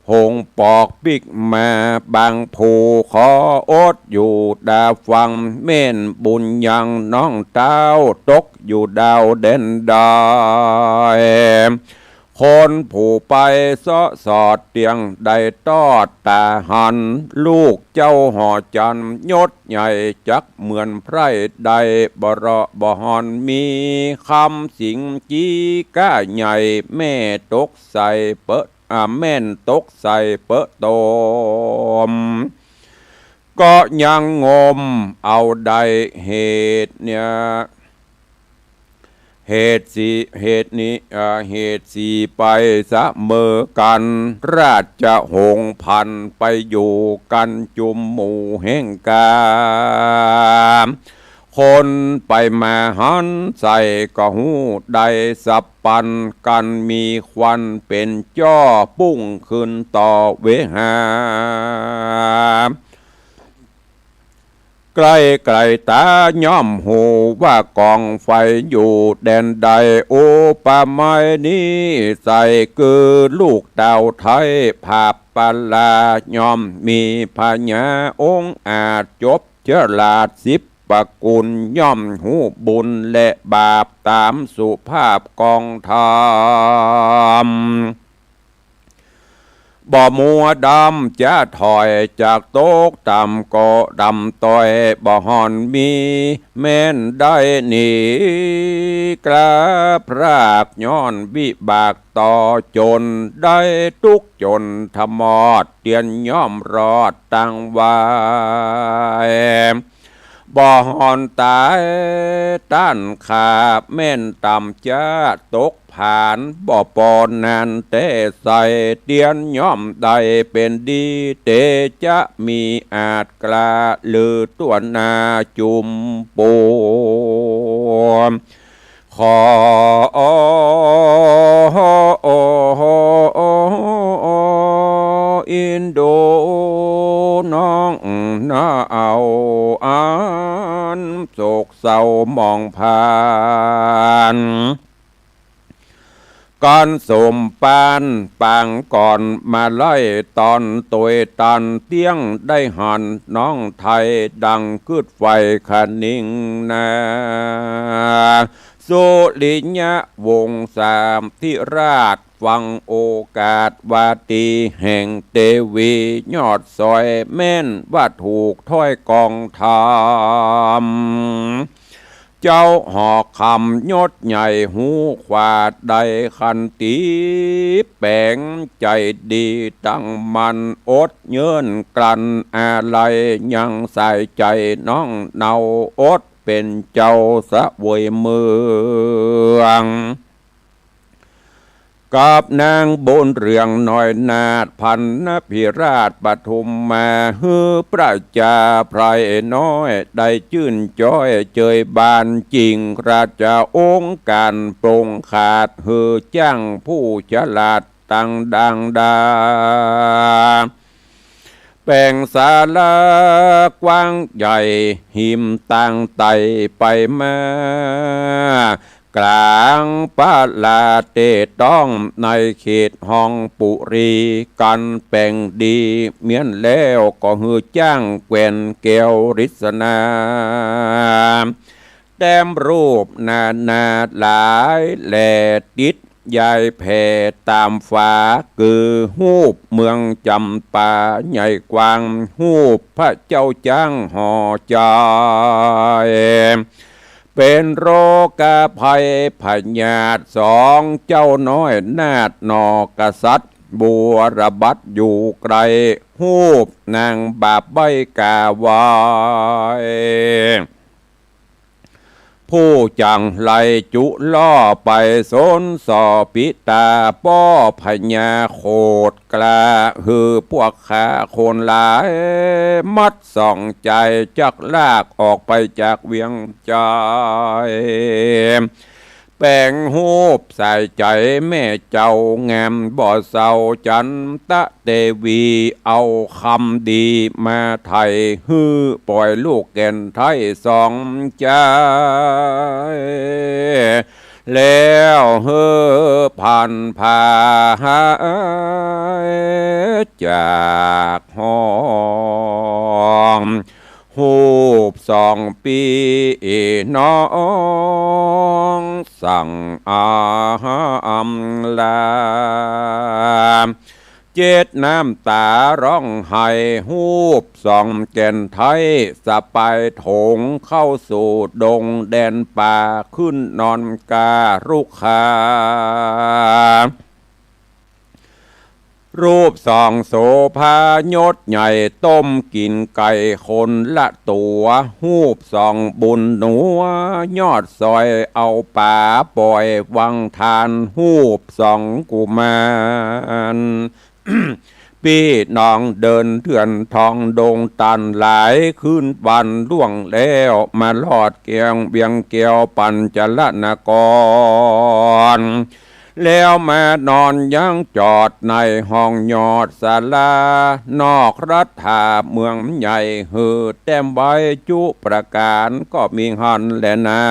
หงส์ปอกปิ๊กมาบางผู้ ขออดอยู่ต๋าฟัง แม่นบุญยังน้องเต้า ตกอยู่ดาวแดนใด คนผู้ไปเซาะสอดเตี้ยง ได้ตอดต๋าหัน ลูกเจ้าหอจันทร์ ยศใหญ่จักเหมือนไพร่ ได้บ่เลาะบ่ห่อน มีคำสิงห์จี้ก้าใหญ่ แม่ตกใส่เปอะ อ่า แม่นตกใส่เปอะตม ก็ยังงมเอาได้เหตุเนี่ย เหตุสี่ เหตุนี้ อ่า เหตุสี่ไปเสมอกั๋น ราชหงส์ผันไปอยู่กั๋นจุมหมู่แห่งกา คนไปมาหันใส่ก็ฮู้ได้สับปัน กั๋นมีควันเป๋นจ้อ ปุ้งขึ้นต่อเวหา ใก้ไก๋ต๋าย่อมฮู้ว่ากองไฟอยู่แดนใด อุปไมยนี้ใส่คือลูกเต้าไท้ ผาบปลาย่อมมีผญา องอาจจบฉลาดสิบประกุล ย่อมฮู้บุญและบาปต๋ามสุภาพกองธรรม บ่มัวดำจะถอยจากตกต่ำก็ดำต้อย บ่ห่อนมีแม้นได้หนีกล้าพราก ย้อนวิบากต่อจนได้ตุ๊กข์จนทมอด เตียนย่อมรอดตังวาย บ่ห่อนต๋ายต้านข้า แม้นต่ำจะตกผาน บ่ปอนานแต่ใส่ เตียนย่อมได้เป๋นดี เตจะมีอาจกล้า ลือตั๋วหน้าจุมปู ขออินดูน้องนาเอา อันโศกเศร้าหมองผ่าน ก๋านสมปานปางก่อนมาไล่ต๋อน ตวยตันเตี้ยงได้หันน้องไท้ ดังกึ๊ดไฟคะนิงนา สุริยวงศาธิราช ฟังโอกาสวาตีแห่งเตวี ยอดสอยแม้นว่าถูกถ้อยกองธรรม เจ้าหอกคำยศใหญ่ฮู้ขวาด ได้ขันติแป๋งใจ๋ดีตั้งมั่น อดเยินกลั้นอาลัย ยังสายใจ๋น้องเนา อดเป๋นเจ้าเสวยเมือง กับนางบุญเรืองน้อยนาถ พันนภิราชปทุมมา หื้อประจาไพร่น้อยได้จื้นจ้อยเจยบาน จิ่งราชองค์ก๋านปรงขาด หื้อจ้างผู้ฉลาดตังดางดา แป๋งศาลากว้างใหญ่ หิมตางไต่ไปมา ก๋างปะลาเตต้อง ในเขตฮองปุรี ก๋านแป๋งดีเมี้ยนแล้ว ก็หื้อจ้างแควนแก้วริสนา แต้มรูปนานาหลายแหล่ ติดยายแผ่ต๋ามฝา คือฮูปเมืองจ๋ำปาใหญ่กว้าง ฮูปพระเจ้าจ๊างหอจอย เป๋นโรคภัยพยาธิ สองเจ้าน้อยนาถหน่อกษัตริย์ บัวระบัดอยู่ไกล ฮูปนางบาปใบ้กาไว้ ผู้จั่งไรจุลอไปสนส่อปิตาป้อพญาโขดกล้า หื้อพวกข้าคนหลาย มัดส่องใจ๋จักลากออกไปจากเวียงใจ๋ แป๋งฮูปใส่ใจ๋แม่เจ้างามบ่เศร้าจันตะเตวี เอาคำดีมาไถ่ หื้อป่อยลูกแก่นไท้สองใจ๋ แล้วหื้อผ่านพาหายจากห้อง ฮูปสองปี้น้องสั่งอำลา เจ็ดน้ำต๋าร้องไห้ ฮูปสองแก่นไท้สะปายโถง เข้าสู่ดงแดนป่า ขึ้นนอนการุกขา รูปสองโสภายศใหญ่ ต้มกิ๋นไก่คนละตั๋ว ฮูปสองบุญหนัวยอดซอย เอาป๋าป่อยวังทาน ฮูปสองกุมาร ปี้น้องเดินเถื่อนท่องดงตันหลาย คืนวันล่วงแล้ว มาฮอดแก้วเวียงแก้วปัญจรนคร แล้วมานอนยังจอดในห้องยอดศาลา นอกรัฐาเมืองใหญ่ หื้อแต้มไว้จุประก๋าน ก็มีหั้นแลนา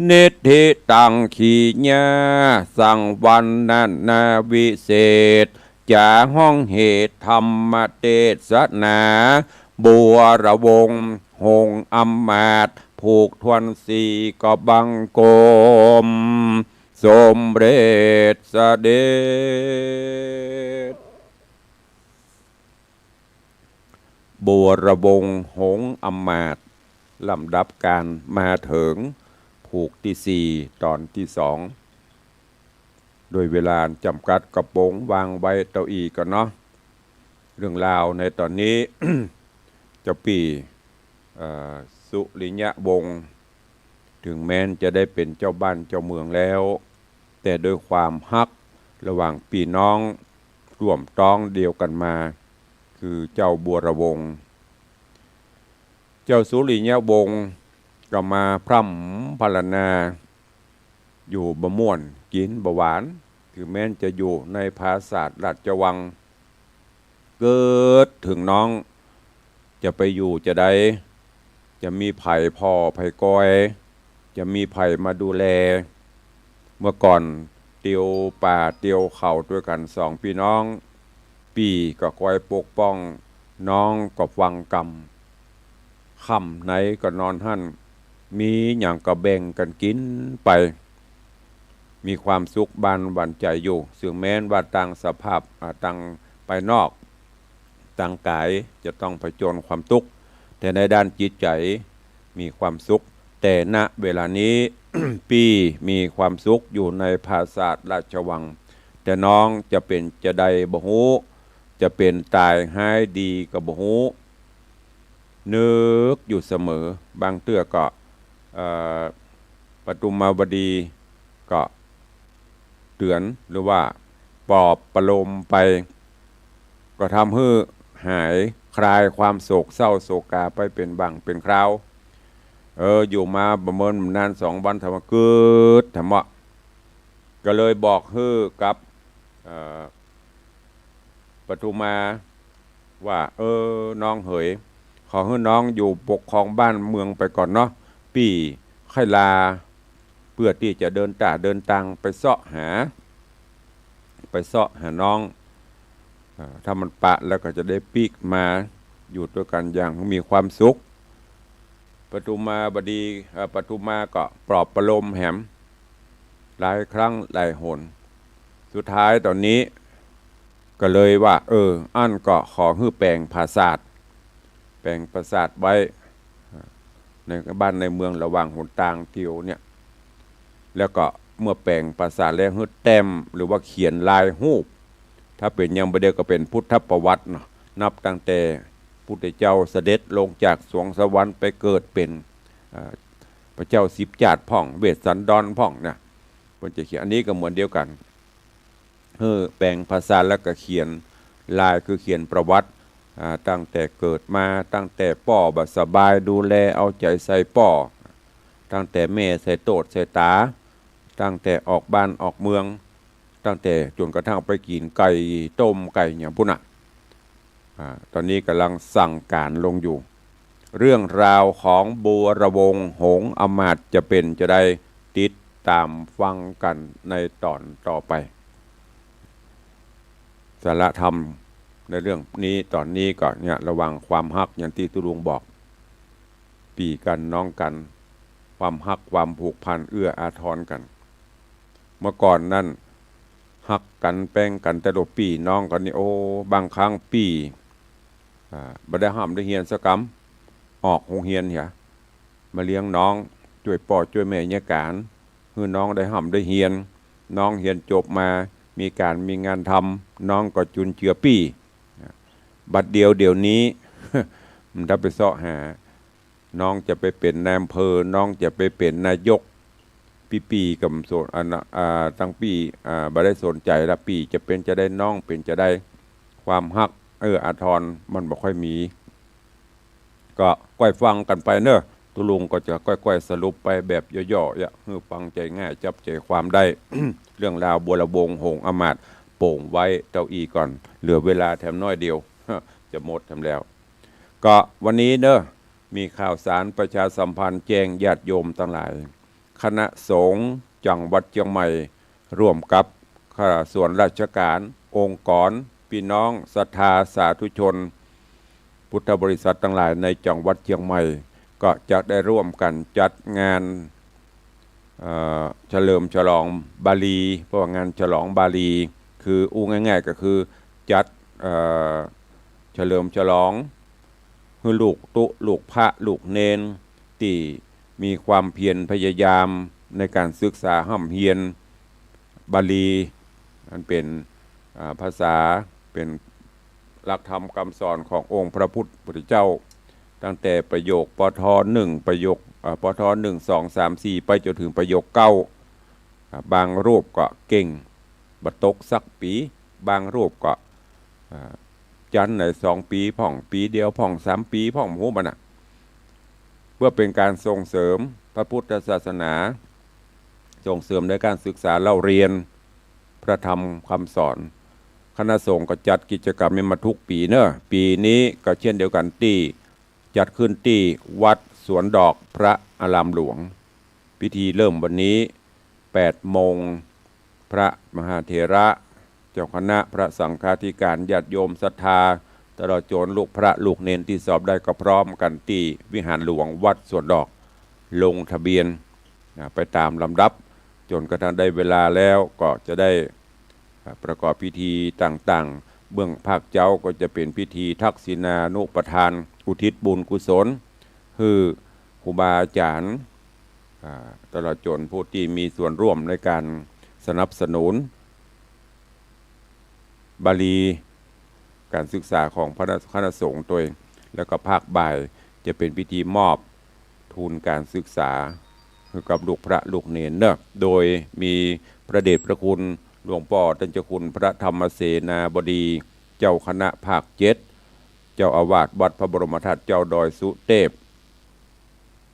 นิทธิตังขีญา สั่งวรรณนาวิเศษ จ๋าฮ้องเหตุธรรมเตสนา บัวระวงศ์หงส์อำมาตย์ ผูกถ้วนสี่ก็บังคม สมเร็จเสด็จ บัวระวงศ์หงส์อำมาตย์ ลำดับการมาเถิง ผูกตี้สี่ ต๋อนตี้สอง โดยเวลาจ๋ำกัดก็ปงวางไว้เต้าอี้ก่อนเนาะ เรื่องราวในต๋อนนี้ เจ้าปี้ เอ่อ สุริยวงศ์ เถิงแม้นจะได้เป๋นเจ้าบ้านเจ้าเมืองแล้ว แต่ด้วยความฮักระหว่างปี้น้องร่วมต๊องเดียวกั๋นมา คือเจ้าบัวระวงศ์ เจ้าสุริยวงศ์ก็มาพร่ำพรรณนา อยู่บ่ม่วนกิ๋นบ่หวาน เถิงแม้นจะอยู่ในปราสาทราชวัง เกิดเถิงน้อง จะไปอยู่จาใด จะมีใผผ่อใผกอย จะมีใผมาดูแล เมื่อก่อนเตียวป่าเตียวเขาตวยกั๋นสองปี้น้อง ปี้ก็คอยปกป้อง น้องก็ฟังกำ ค่ำไหนก็นอนหั้น มีหยังก็แบ่งกั๋นกิ๋นไป มีความสุขบานหวั่นใจ๋อยู่ เถิงแม้นว่าตางสภาพ อ่า ตางภายนอก ตางก๋ายจะต้องผจญความตุ๊กข์ แต่ในด้านจิตใจ๋มีความสุข แต่ ณ เวลานี้ ปี้มีความสุขอยู่ในปราสาทราชวัง แต่น้องจะเป๋นจาใดบ่ฮู้ จะเป๋นต๋ายฮ้ายดีก็บ่ฮู้ นึกอยู่เสมอ บางเตื้อก็ เอ่อ ปทุมมาวดีก็เตื๋อนหรือว่าปลอบประโลมไป ก็ทำหื้อหายคลายความโศกเศร้าโศกาไปเป๋นบางเป๋นคราว เออ อยู่มาบ่เมินนานสองวัน ถามว่ากึ๊ด ถามว่า ก็เลยบอกหื้อกับ เอ่อ ปทุมมาว่า เออ น้องเหย ขอหื้อน้องอยู่ปกครองบ้านเมืองไปก่อนเนาะ ปี้ใค่ลา เปื้อตี้จะเดินต๋าเดินตางไปเซาะหา ไปเซาะหาน้อง เอ่อ ถ้ามันปะแล้วก็จะได้ปิ๊กมาอยู่ตวยกั๋นอย่างมีความสุข ปทุมมาบดี เอ่อ ปทุมมาก็ปลอบประโลมแหม หลายครั้งหลายหน สุดท้ายต๋อนนี้ก็เลยว่า เออ อั้นก็ขอหื้อแป๋งปราสาท แป๋งปราสาทไว้ ในบ้านในเมืองระหว่างหนตางเตียวเนี่ย แล้วก็เมื่อแป๋งปราสาทแล้วหื้อแต้มหรือว่าเขียนลายฮูป ถ้าเป๋นยังบ่เดียวก็เป๋นพุทธประวัติเนาะ นับตั้งแต่พุทธเจ้าเสด็จลงจากสวงสวรรค์ไปเกิดเป๋น เอ่อ พระเจ้าสิบจ๋าดพ่อง เวสสันดรพ่องนะ เปิ้นจะเขียน อันนี้ก็เหมือนเดียวกั๋น เออ แป๋งภาษาแล้วก็เขียน ลายคือเขียนประวัติ อ่า ตั้งแต่เกิดมา ตั้งแต่ป้อบ่สบาย ดูแลเอาใจ๋ใส่ป้อ ตั้งแต่แม่ใส่โต้ษใส่ต๋า ตั้งแต่ออกบ้านออกเมือง ตั้งแต่จ๋นกระทั่งไปกิ๋นไก่ต้มไก่หยังปู้นน่ะ อ่า ต๋อนนี้ก่ำลังสั่งก๋านลงอยู่ เรื่องราวของบวรวงศ์หงส์อำมาตย์จะเป๋นจาใด ติดต๋ามฟังกั๋นในต๋อนต่อไป สาระธรรมในเรื่องนี้ ต๋อนนี้ก็เนี่ย ระหว่างความฮักอย่างตี้ตุ๊ลุงบอก ปี้กั๋นน้องกั๋น ความฮักความผูกพันเอื้ออาทรกั๋น เมื่อก่อนนั้น ฮักกั๋นแป๋งกั๋นแต่ละปี้น้องกั๋นนี่ โอ้ บางครั้งปี้ อ่า บ่ได้ฮ่ำได้เฮียนสักกำ ออกโฮงเฮียนเหีย มาเลี้ยงน้อง จ้วยป้อจ้วยแม่เยียะก๋าน หื้อน้องได้ฮ่ำได้เฮียน น้องเฮียนจบมา มีก๋านมีงานทำ น้องก็จุนเจือปี้ บัดเดียวเดี๋ยวนี้ มันต้องไปเซาะหา น้องจะไปเป๋นนายอำเภอ น้องจะไปเป๋นนายก ปี้ๆ ก็บ่สน อันน่ะ อ่า ตังปี้ อ่า บ่ได้สนใจ๋ละ ปี้จะเป๋นจาใด น้องเป๋นจาใด ความฮักเอื้ออาทรมันบ่ค่อยมี ก็ก้อยฟังกั๋นไปเนาะ ตุ๊ลุงก็จะก้อยๆ สรุปไปแบบย่อๆ อยากหื้อฟังใจ๋ง่าย จับใจ๋ความได้ เรื่องราวบวรวงศ์หงส์อำมาตย์ โป่งไว้เต้าอี้ก่อน เหลือเวลาแถมน้อยเดียว จะหมดแถมแล้ว ก็วันนี้เนาะ มีข่าวสารประชาสัมพันธ์แจ้งญาติโยมตังหลาย คณะสงฆ์จังหวัดเจียงใหม่ ร่วมกับข้าส่วนราชก๋าน องค์กร ปี้น้องศรัทธาสาธุชน พุทธบริษัทตังหลายในจังหวัดเจียงใหม่ ก็จะได้ร่วมกั๋นจัดงาน เอ่อ เฉลิมฉลองบาลี เพราะว่างานฉลองบาลี คืออู้ง่ายๆ ก็คือจัด เอ่อ เฉลิมฉลอง หื้อลูกตุ๊ ลูกพระ ลูกเณร ตี้มีความเพียรพยายามในก๋านศึกษาฮ่ำเฮียนบาลี อันเป๋น อ่า ภาษา เป๋นหลักธรรมกำสอนขององค์พระพุทธเจ้า ตั้งแต่ประโยค ปท หนึ่ง ประโยค อ่า ปท หนึ่ง สอง สาม สี่ ไปจ๋นเถิงประโยค เก้า อ่า บางรูปก็เก่ง บ่ตกสักปี๋ บางรูปก็ อ่า จั๊นไหนสองปี๋พ่อง ปี๋เดียวพ่อง สามปี๋พ่อง บ่ฮู้มันน่ะ เพื่อเป๋นก๋านส่งเสริมพระพุทธศาสนา ส่งเสริมในก๋านศึกษาเล่าเรียนพระธรรมกำสอน คณะสงฆ์ก็จัดกิจกรรมนี้มาทุกปี๋เนาะ ปี๋นี้ก็เช่นเดียวกั๋นตี้ จัดขึ้นตี้วัดสวนดอกพระอารามหลวง พิธีเริ่มวันนี้ แปดโมง พระมหาเถระ เจ้าคณะ พระสังฆาธิการ ญาติโยมศรัทธา ตลอดจ๋นลูกพระลูกเณรตี้สอบได้ก็พร้อมกั๋นตี้วิหารหลวงวัดสวนดอก ลงทะเบียน อ่า ไปต๋ามลำดับ จ๋นกระทั่งได้เวลาแล้วก็จะได้ อ่า ประกอบพิธีต่างๆ เบื้องภาคเจ๊าก็จะเป๋นพิธีทักษิณานุปทาน อุทิศบุญกุศล หื้อครูบาอาจ๋ารย์ อ่า ตลอดจ๋นผู้ตี้มีส่วนร่วมในก๋านสนับสนุนบาลี ก๋านศึกษาของพระคณะสงฆ์ตวย แล้วก็ภาคบ่ายจะเป๋นพิธีมอบทุนก๋านศึกษาหื้อกับลูกพระลูกเณรเนาะ โดยมีพระเดชพระคุณหลวงป้อต้านเจ้าคุณพระธรรมเสนาบดี เจ้าคณะภาคเจ็ด เจ้าอาวาสวัดพระบรมธาตุเจ๊าดอยสุเตพ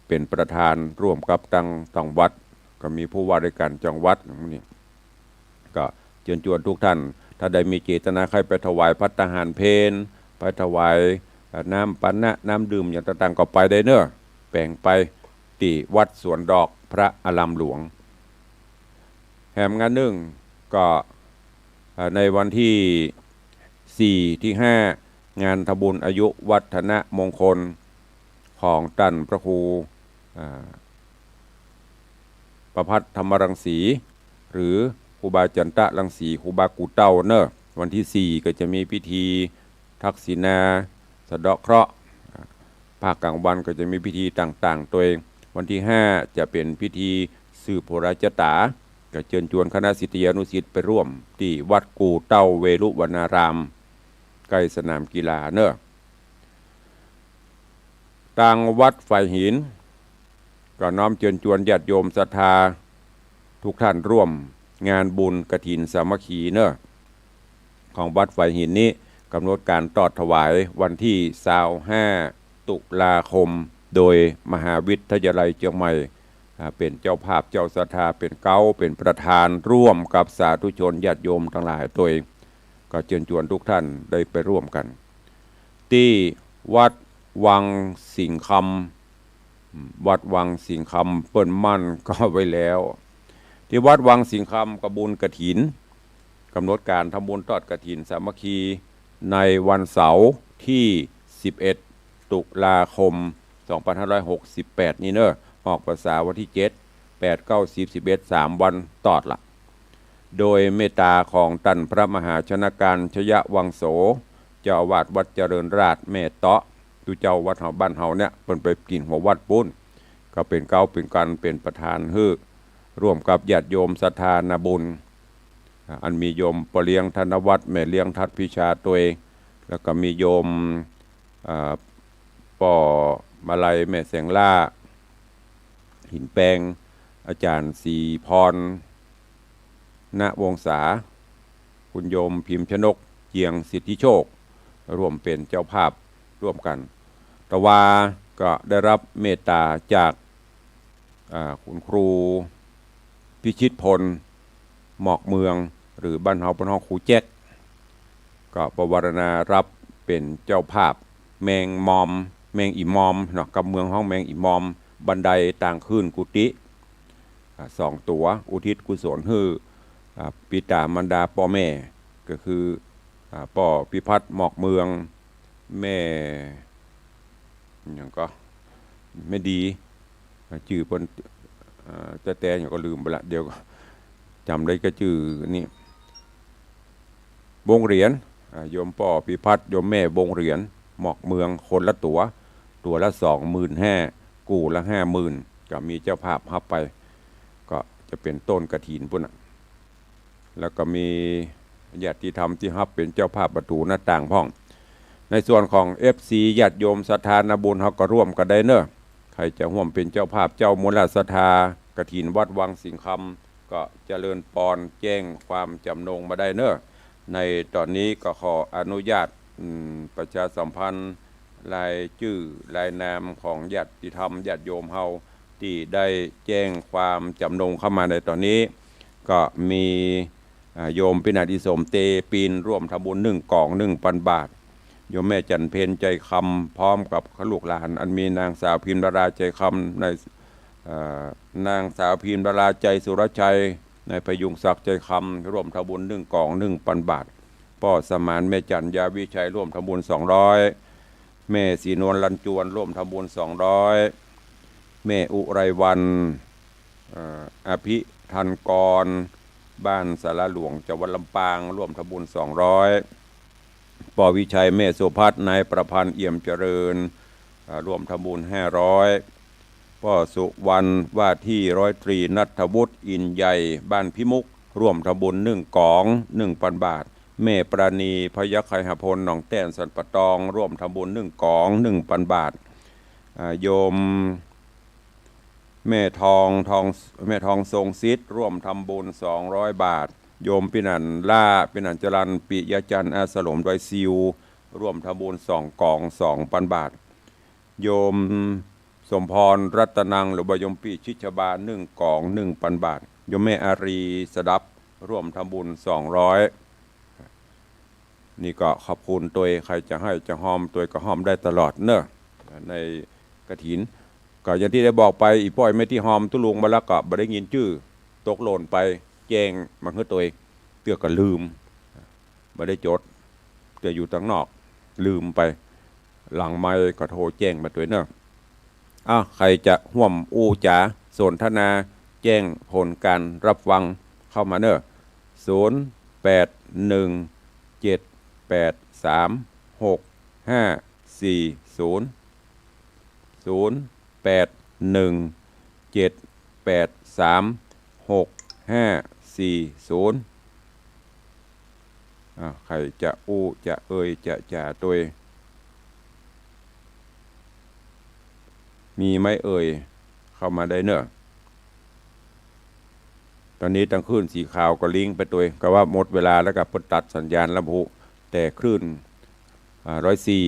เป๋นประธานร่วมกับตัง ตังวัด ก็มีผู้ว่าราชก๋านจังหวัดนี่ ก็เจิญจวนทุกท่าน ถ้าใดมีเจตนาใค่ไปถวายภัตตาหารเพล ไปถวาย เอ่อ น้ำปานะ น้ำดื่มอย่างต่างๆ ก็ไปได้เนาะ แป๋งไปตี้วัดสวนดอกพระอารามหลวง แหมงานนึ่งก็ เอ่อ ในวันตี้สี่ตี้ห้า งานทำบุญอายุวัฒนมงคลของต้านพระครู อ่า ประภัทรธรรมรังสี หรือครูบาจันตะรังสี ครูบากู่เต้าเนาะ วันตี้สี่ก็จะมีพิธีทักษิณาสะเดาะเคราะห์ ภาคกลางวันก็จะมีพิธีต่างๆ ตวย วันตี้ห้าจะเป๋นพิธีสืบโหราชะต๋า ก็เจิญจวนคณะศิษยานุศิษย์ไปร่วมตี้วัดกู่เต้าเวรุวรรณาราม ใก้สนามกีฬาเนาะ ตางวัดฝายหิน ก็น้อมเจิญจวนญาติโยมศรัทธาทุกท่านร่วมงานบุญกฐินสามัคคีเนาะ ของวัดฝายหินนี้ ก๋ำหนดก๋านตอดถวายวันตี้ซาวห้าตุลาคม โดยมหาวิทยาลัยเจียงใหม่ อ่า เป๋นเจ้าภาพเจ้าศรัทธา เป๋นเก๊า เป๋นประธานร่วมกับสาธุชนญาติโยมตังหลายตวย ก็เจิญจวนทุกท่านได้ไปร่วมกั๋น ตี้วัดวังสิงห์คำ อืม วัดวังสิงห์คำ เปิ้นหมั้นก็ไว้แล้ว ตี้วัดวังสิงห์คำก็บุญกฐิน ก๋ำหนดก๋านทำบุญตอดกฐินสามัคคีในวันเสาร์ตี้สิบเอ็ดตุลาคมสองพันห้าร้อยหกสิบแปดนี้เนาะ ออกพรรษาวันตี้เจ็ด แปด เก้า สิบ สิบเอ็ด สามวันตอดละ โดยเมตตาของต้านพระมหาชนการชยวังโส เจ้าอาวาสวัดเจริญราษฎร์แม่เต๊าะ ตุ๊เจ้าวัดเฮาบ้านเฮาเนี่ย เปิ้นไปกิ๋นหัววัดปู๊น ก็เป๋นเก๊าเป๋นกลางเป๋นประธานหื้อ ร่วมกับญาติโยมศรัทธานาบุญ อ่า อันมีโยมป้อเลี้ยงธนวัฒน์ แม่เลี้ยงทัดพิชาตวย แล้วก็มีโยม อ่า ป้อมาลัย แม่แสงล่า หินแปง อาจ๋ารย์ศรีพร ณ วงศา คุณโยมพิมพ์ชนก เจียงสิทธิโชค ร่วมเป๋นเจ้าภาพร่วมกั๋น แต่ว่าก็ได้รับเมตตาจาก อ่า คุณครูพิชิตพล หมอกเมือง หรือบ้านเฮาเปิ้นฮ้องครูแจ๊ก ก็ปวารณารับเป๋นเจ้าภาพ แมงมอม แมงอี่มอมเนาะ กำเมืองฮ้องแมงอี่มอม บันไดตางขึ้นกุฏิ อ่า สองตั๋ว อุทิศกุศลหื้อ อ่า ปิตามารดาป้อแม่ ก็คือ อ่า ป้อพิพัฒน์หมอกเมือง แม่ หยังก็ แม่ดี อ่า จื้อเปิ้น อ่า แต๊ๆ หยังก็ลืมไปละ เดี๋ยวก็จ๋ำได้ก็จื้อนี่ วงเหรียญ อ่า โยมป้อพิพัฒน์ โยมแม่วงเหรียญ หมอกเมือง คนละตั๋ว ตั๋วละสองหมื่นห้า กู้ละห้าหมื่น ก็มีเจ้าภาพฮับไป ก็จะเป๋นต้นกฐินปู๊นน่ะ แล้วก็มีญาติธรรมตี้ฮับเป๋นเจ้าภาพประตู๋หน้าต่างพ่อง ในส่วนของ เอฟซี ญาติโยมศรัทธานาบุญ เฮาก็ร่วมกั๋นได้เนาะ ใผจะฮ่วมเป๋นเจ้าภาพเจ้ามูลศรัทธากฐินวัดวังสิงห์คำ ก็เจริญปอนแจ้งความจ๋ำนงมาได้เนาะ ในต๋อนนี้ก็ขออนุญาต อืม ประชาสัมพันธ์รายจื้อรายนามของญาติธรรมญาติโยมเฮา ตี้ได้แจ้งความจ๋ำนงเข้ามาในต๋อนนี้ ก็มี อ่า โยมปินาศอีสม เตปิน ร่วมทำบุญหนึ่งก๋อง หนึ่งปันบาท โยมแม่จันเพ็ญ ใจคำ พร้อมกับลูกหลาน อันมีนางสาวพิมดารา ใจคำ ใน เอ่อ นางสาวพิมดารา ใจสุรชัย นายพยุงศักดิ์ ใจคำ ร่วมทำบุญหนึ่งก๋อง หนึ่งปันบาท ป้อสมาน แม่จัน ยาวิชัย ร่วมทำบุญสองร้อย แม่ศรีนวล ลันจวน ร่วมทำบุญสองร้อย แม่อุไรวรรณ เอ่อ อภิทันกร บ้านสาราหลวง จังหวัดลำปาง ร่วมทำบุญสองร้อย ป้อวิชัย แม่สุพัฒน์ นายประพันธ์ เอี่ยมเจริญ เอ่อ ร่วมทำบุญห้าร้อย ป้อสุวรรณ ว่าที่ร้อยตรีณัฐวุฒิ อินใหญ่ บ้านพิมุก ร่วมทำบุญหนึ่งก๋อง หนึ่งปันบาท แม่ปราณี พยัคฆไคหพล หนองแต้น สันป่าตอง ร่วมทำบุญหนึ่งก๋อง หนึ่งปันบาท อ่า โยม แม่ทอง ทอง แม่ทองทรงสิทธิ์ ร่วมทำบุญสองร้อยบาท โยมปินันล่า ปินันจรัญ ปิยจันทร์ อาสลม ดอยซิว ร่วมทำบุญสองก๋อง สองปันบาท โยมสมพร รัตนัง หรือว่าโยมปี้ ชิดชบา หนึ่งก๋อง หนึ่งปันบาท โยมแม่อารี สดับ ร่วมทำบุญสองร้อย นี่ก็ขอบคุณตวย ใผจะหื้อจะฮอมตวยก็ฮอมได้ตลอดเนาะ ในกฐิน ก็อย่างตี้ได้บอกไป อี่ป้ออี่แม่ตี้ฮอมตุ๊ลุงมาแล้วก็บ่ได้ยินจื้อ ตกหล่นไป แจ้งมาหื้อตวย เตื้อก็ลืม บ่ได้จด เตื้ออยู่ตังนอก ลืมไป หลังไมค์ก็โทรแจ้งมาตวยเนาะ อ่ะ ใผจะฮ่วมอู้จ๋าสนทนา แจ้งผลก๋านฮับฟังเข้ามาเนาะ ศูนย์ แปด หนึ่ง เจ็ด แปด สาม หก ห้า สี่ ศูนย์ ศูนย์ แปด หนึ่ง เจ็ด แปด สาม หก ห้า สี่ ศูนย์ อ่า ใผจะอู้จะเอ่ยจะจ๋าตวย มีไหมเอ่ย เข้ามาได้เน่อ ต๋อนนี้ตังคลื่นสีขาวก็ลิงก์ไปตวย ก็ว่าหมดเวลาแล้ว ก็เปิ้นตัดสัญญาณลำพู แต่คลื่น อ่า ร้อยสี่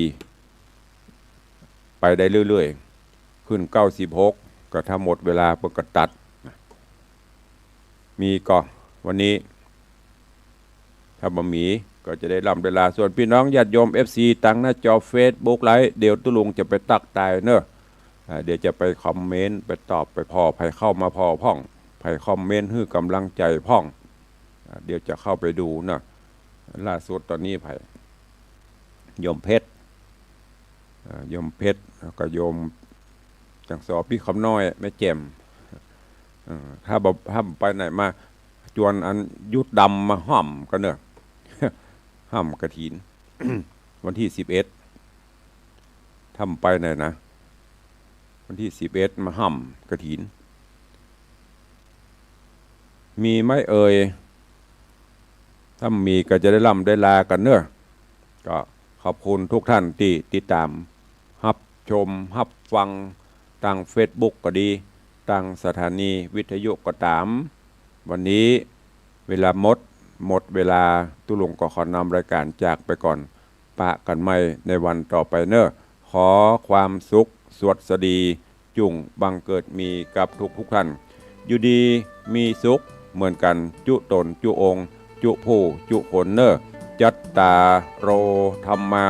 ไปได้เรื่อยๆ คลื่น เก้าสิบหก ก็ถ้าหมดเวลาเปิ้นก็ตัด มีก่อ วันนี้ ถ้าบ่มีก็จะได้ล่ำได้ลา ส่วนปี้น้องญาติโยม เอฟซี ตังหน้าจอเฟซบุ๊กไลฟ์ เดี๋ยวตุ๊ลุงจะไปตั๊กตายเน่อ อ่า เดี๋ยวจะไปคอมเมนต์ ไปตอบ ไปผ่อ ใผเข้ามาผ่อพ่อง ใผคอมเมนต์หื้อก๋ำลังใจ๋พ่อง อ่า เดี๋ยวจะเข้าไปดูเน่อ ล่าสุดต๋อนนี้ใผ โยมเพชร อ่า โยมเพชร แล้วก็โยมจังสอ ปี้คำน้อย แม่แจ่ม เออ ถ้าบ่ ถ้าไปไหนมา จวนอันยุดดำมาฮ่ำกั๋นเน่อ ฮ่ำกฐิน วันตี้สิบเอ็ด ถ้าไปไหนนะ วันตี้สิบเอ็ด มาฮ่ำกฐิน มีไหมเอ่ย ถ้ามีก็จะได้ล่ำได้ลากั๋นเน่อ ก็ขอบคุณทุกท่านตี้ติดต๋าม ฮับชม ฮับฟัง ตางเฟซบุ๊กก็ดี ตางสถานีวิทยุก็ต๋าม วันนี้เวลาหมด หมดเวลา ตุ๊ลุงก็ขอนำรายก๋านจากไปก่อน ปะกั๋นใหม่ในวันต่อไปเน่อ ขอความสุขสวัสดี จุ่งบังเกิดมีกับทุกๆ ท่าน อยู่ดีมีสุขเหมือนกั๋น จุ๊ต๋นจุ๊องค์ จุ๊ผู้จุ๊คนเน่อ จัตตาโร ธัมมา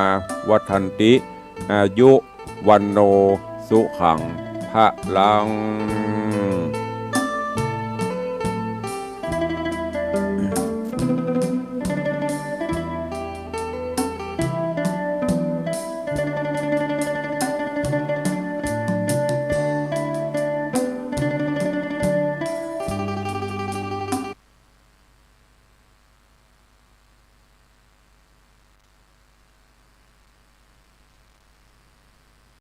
วัฑฒันติ อายุ วัณโณ สุขัง พะลัง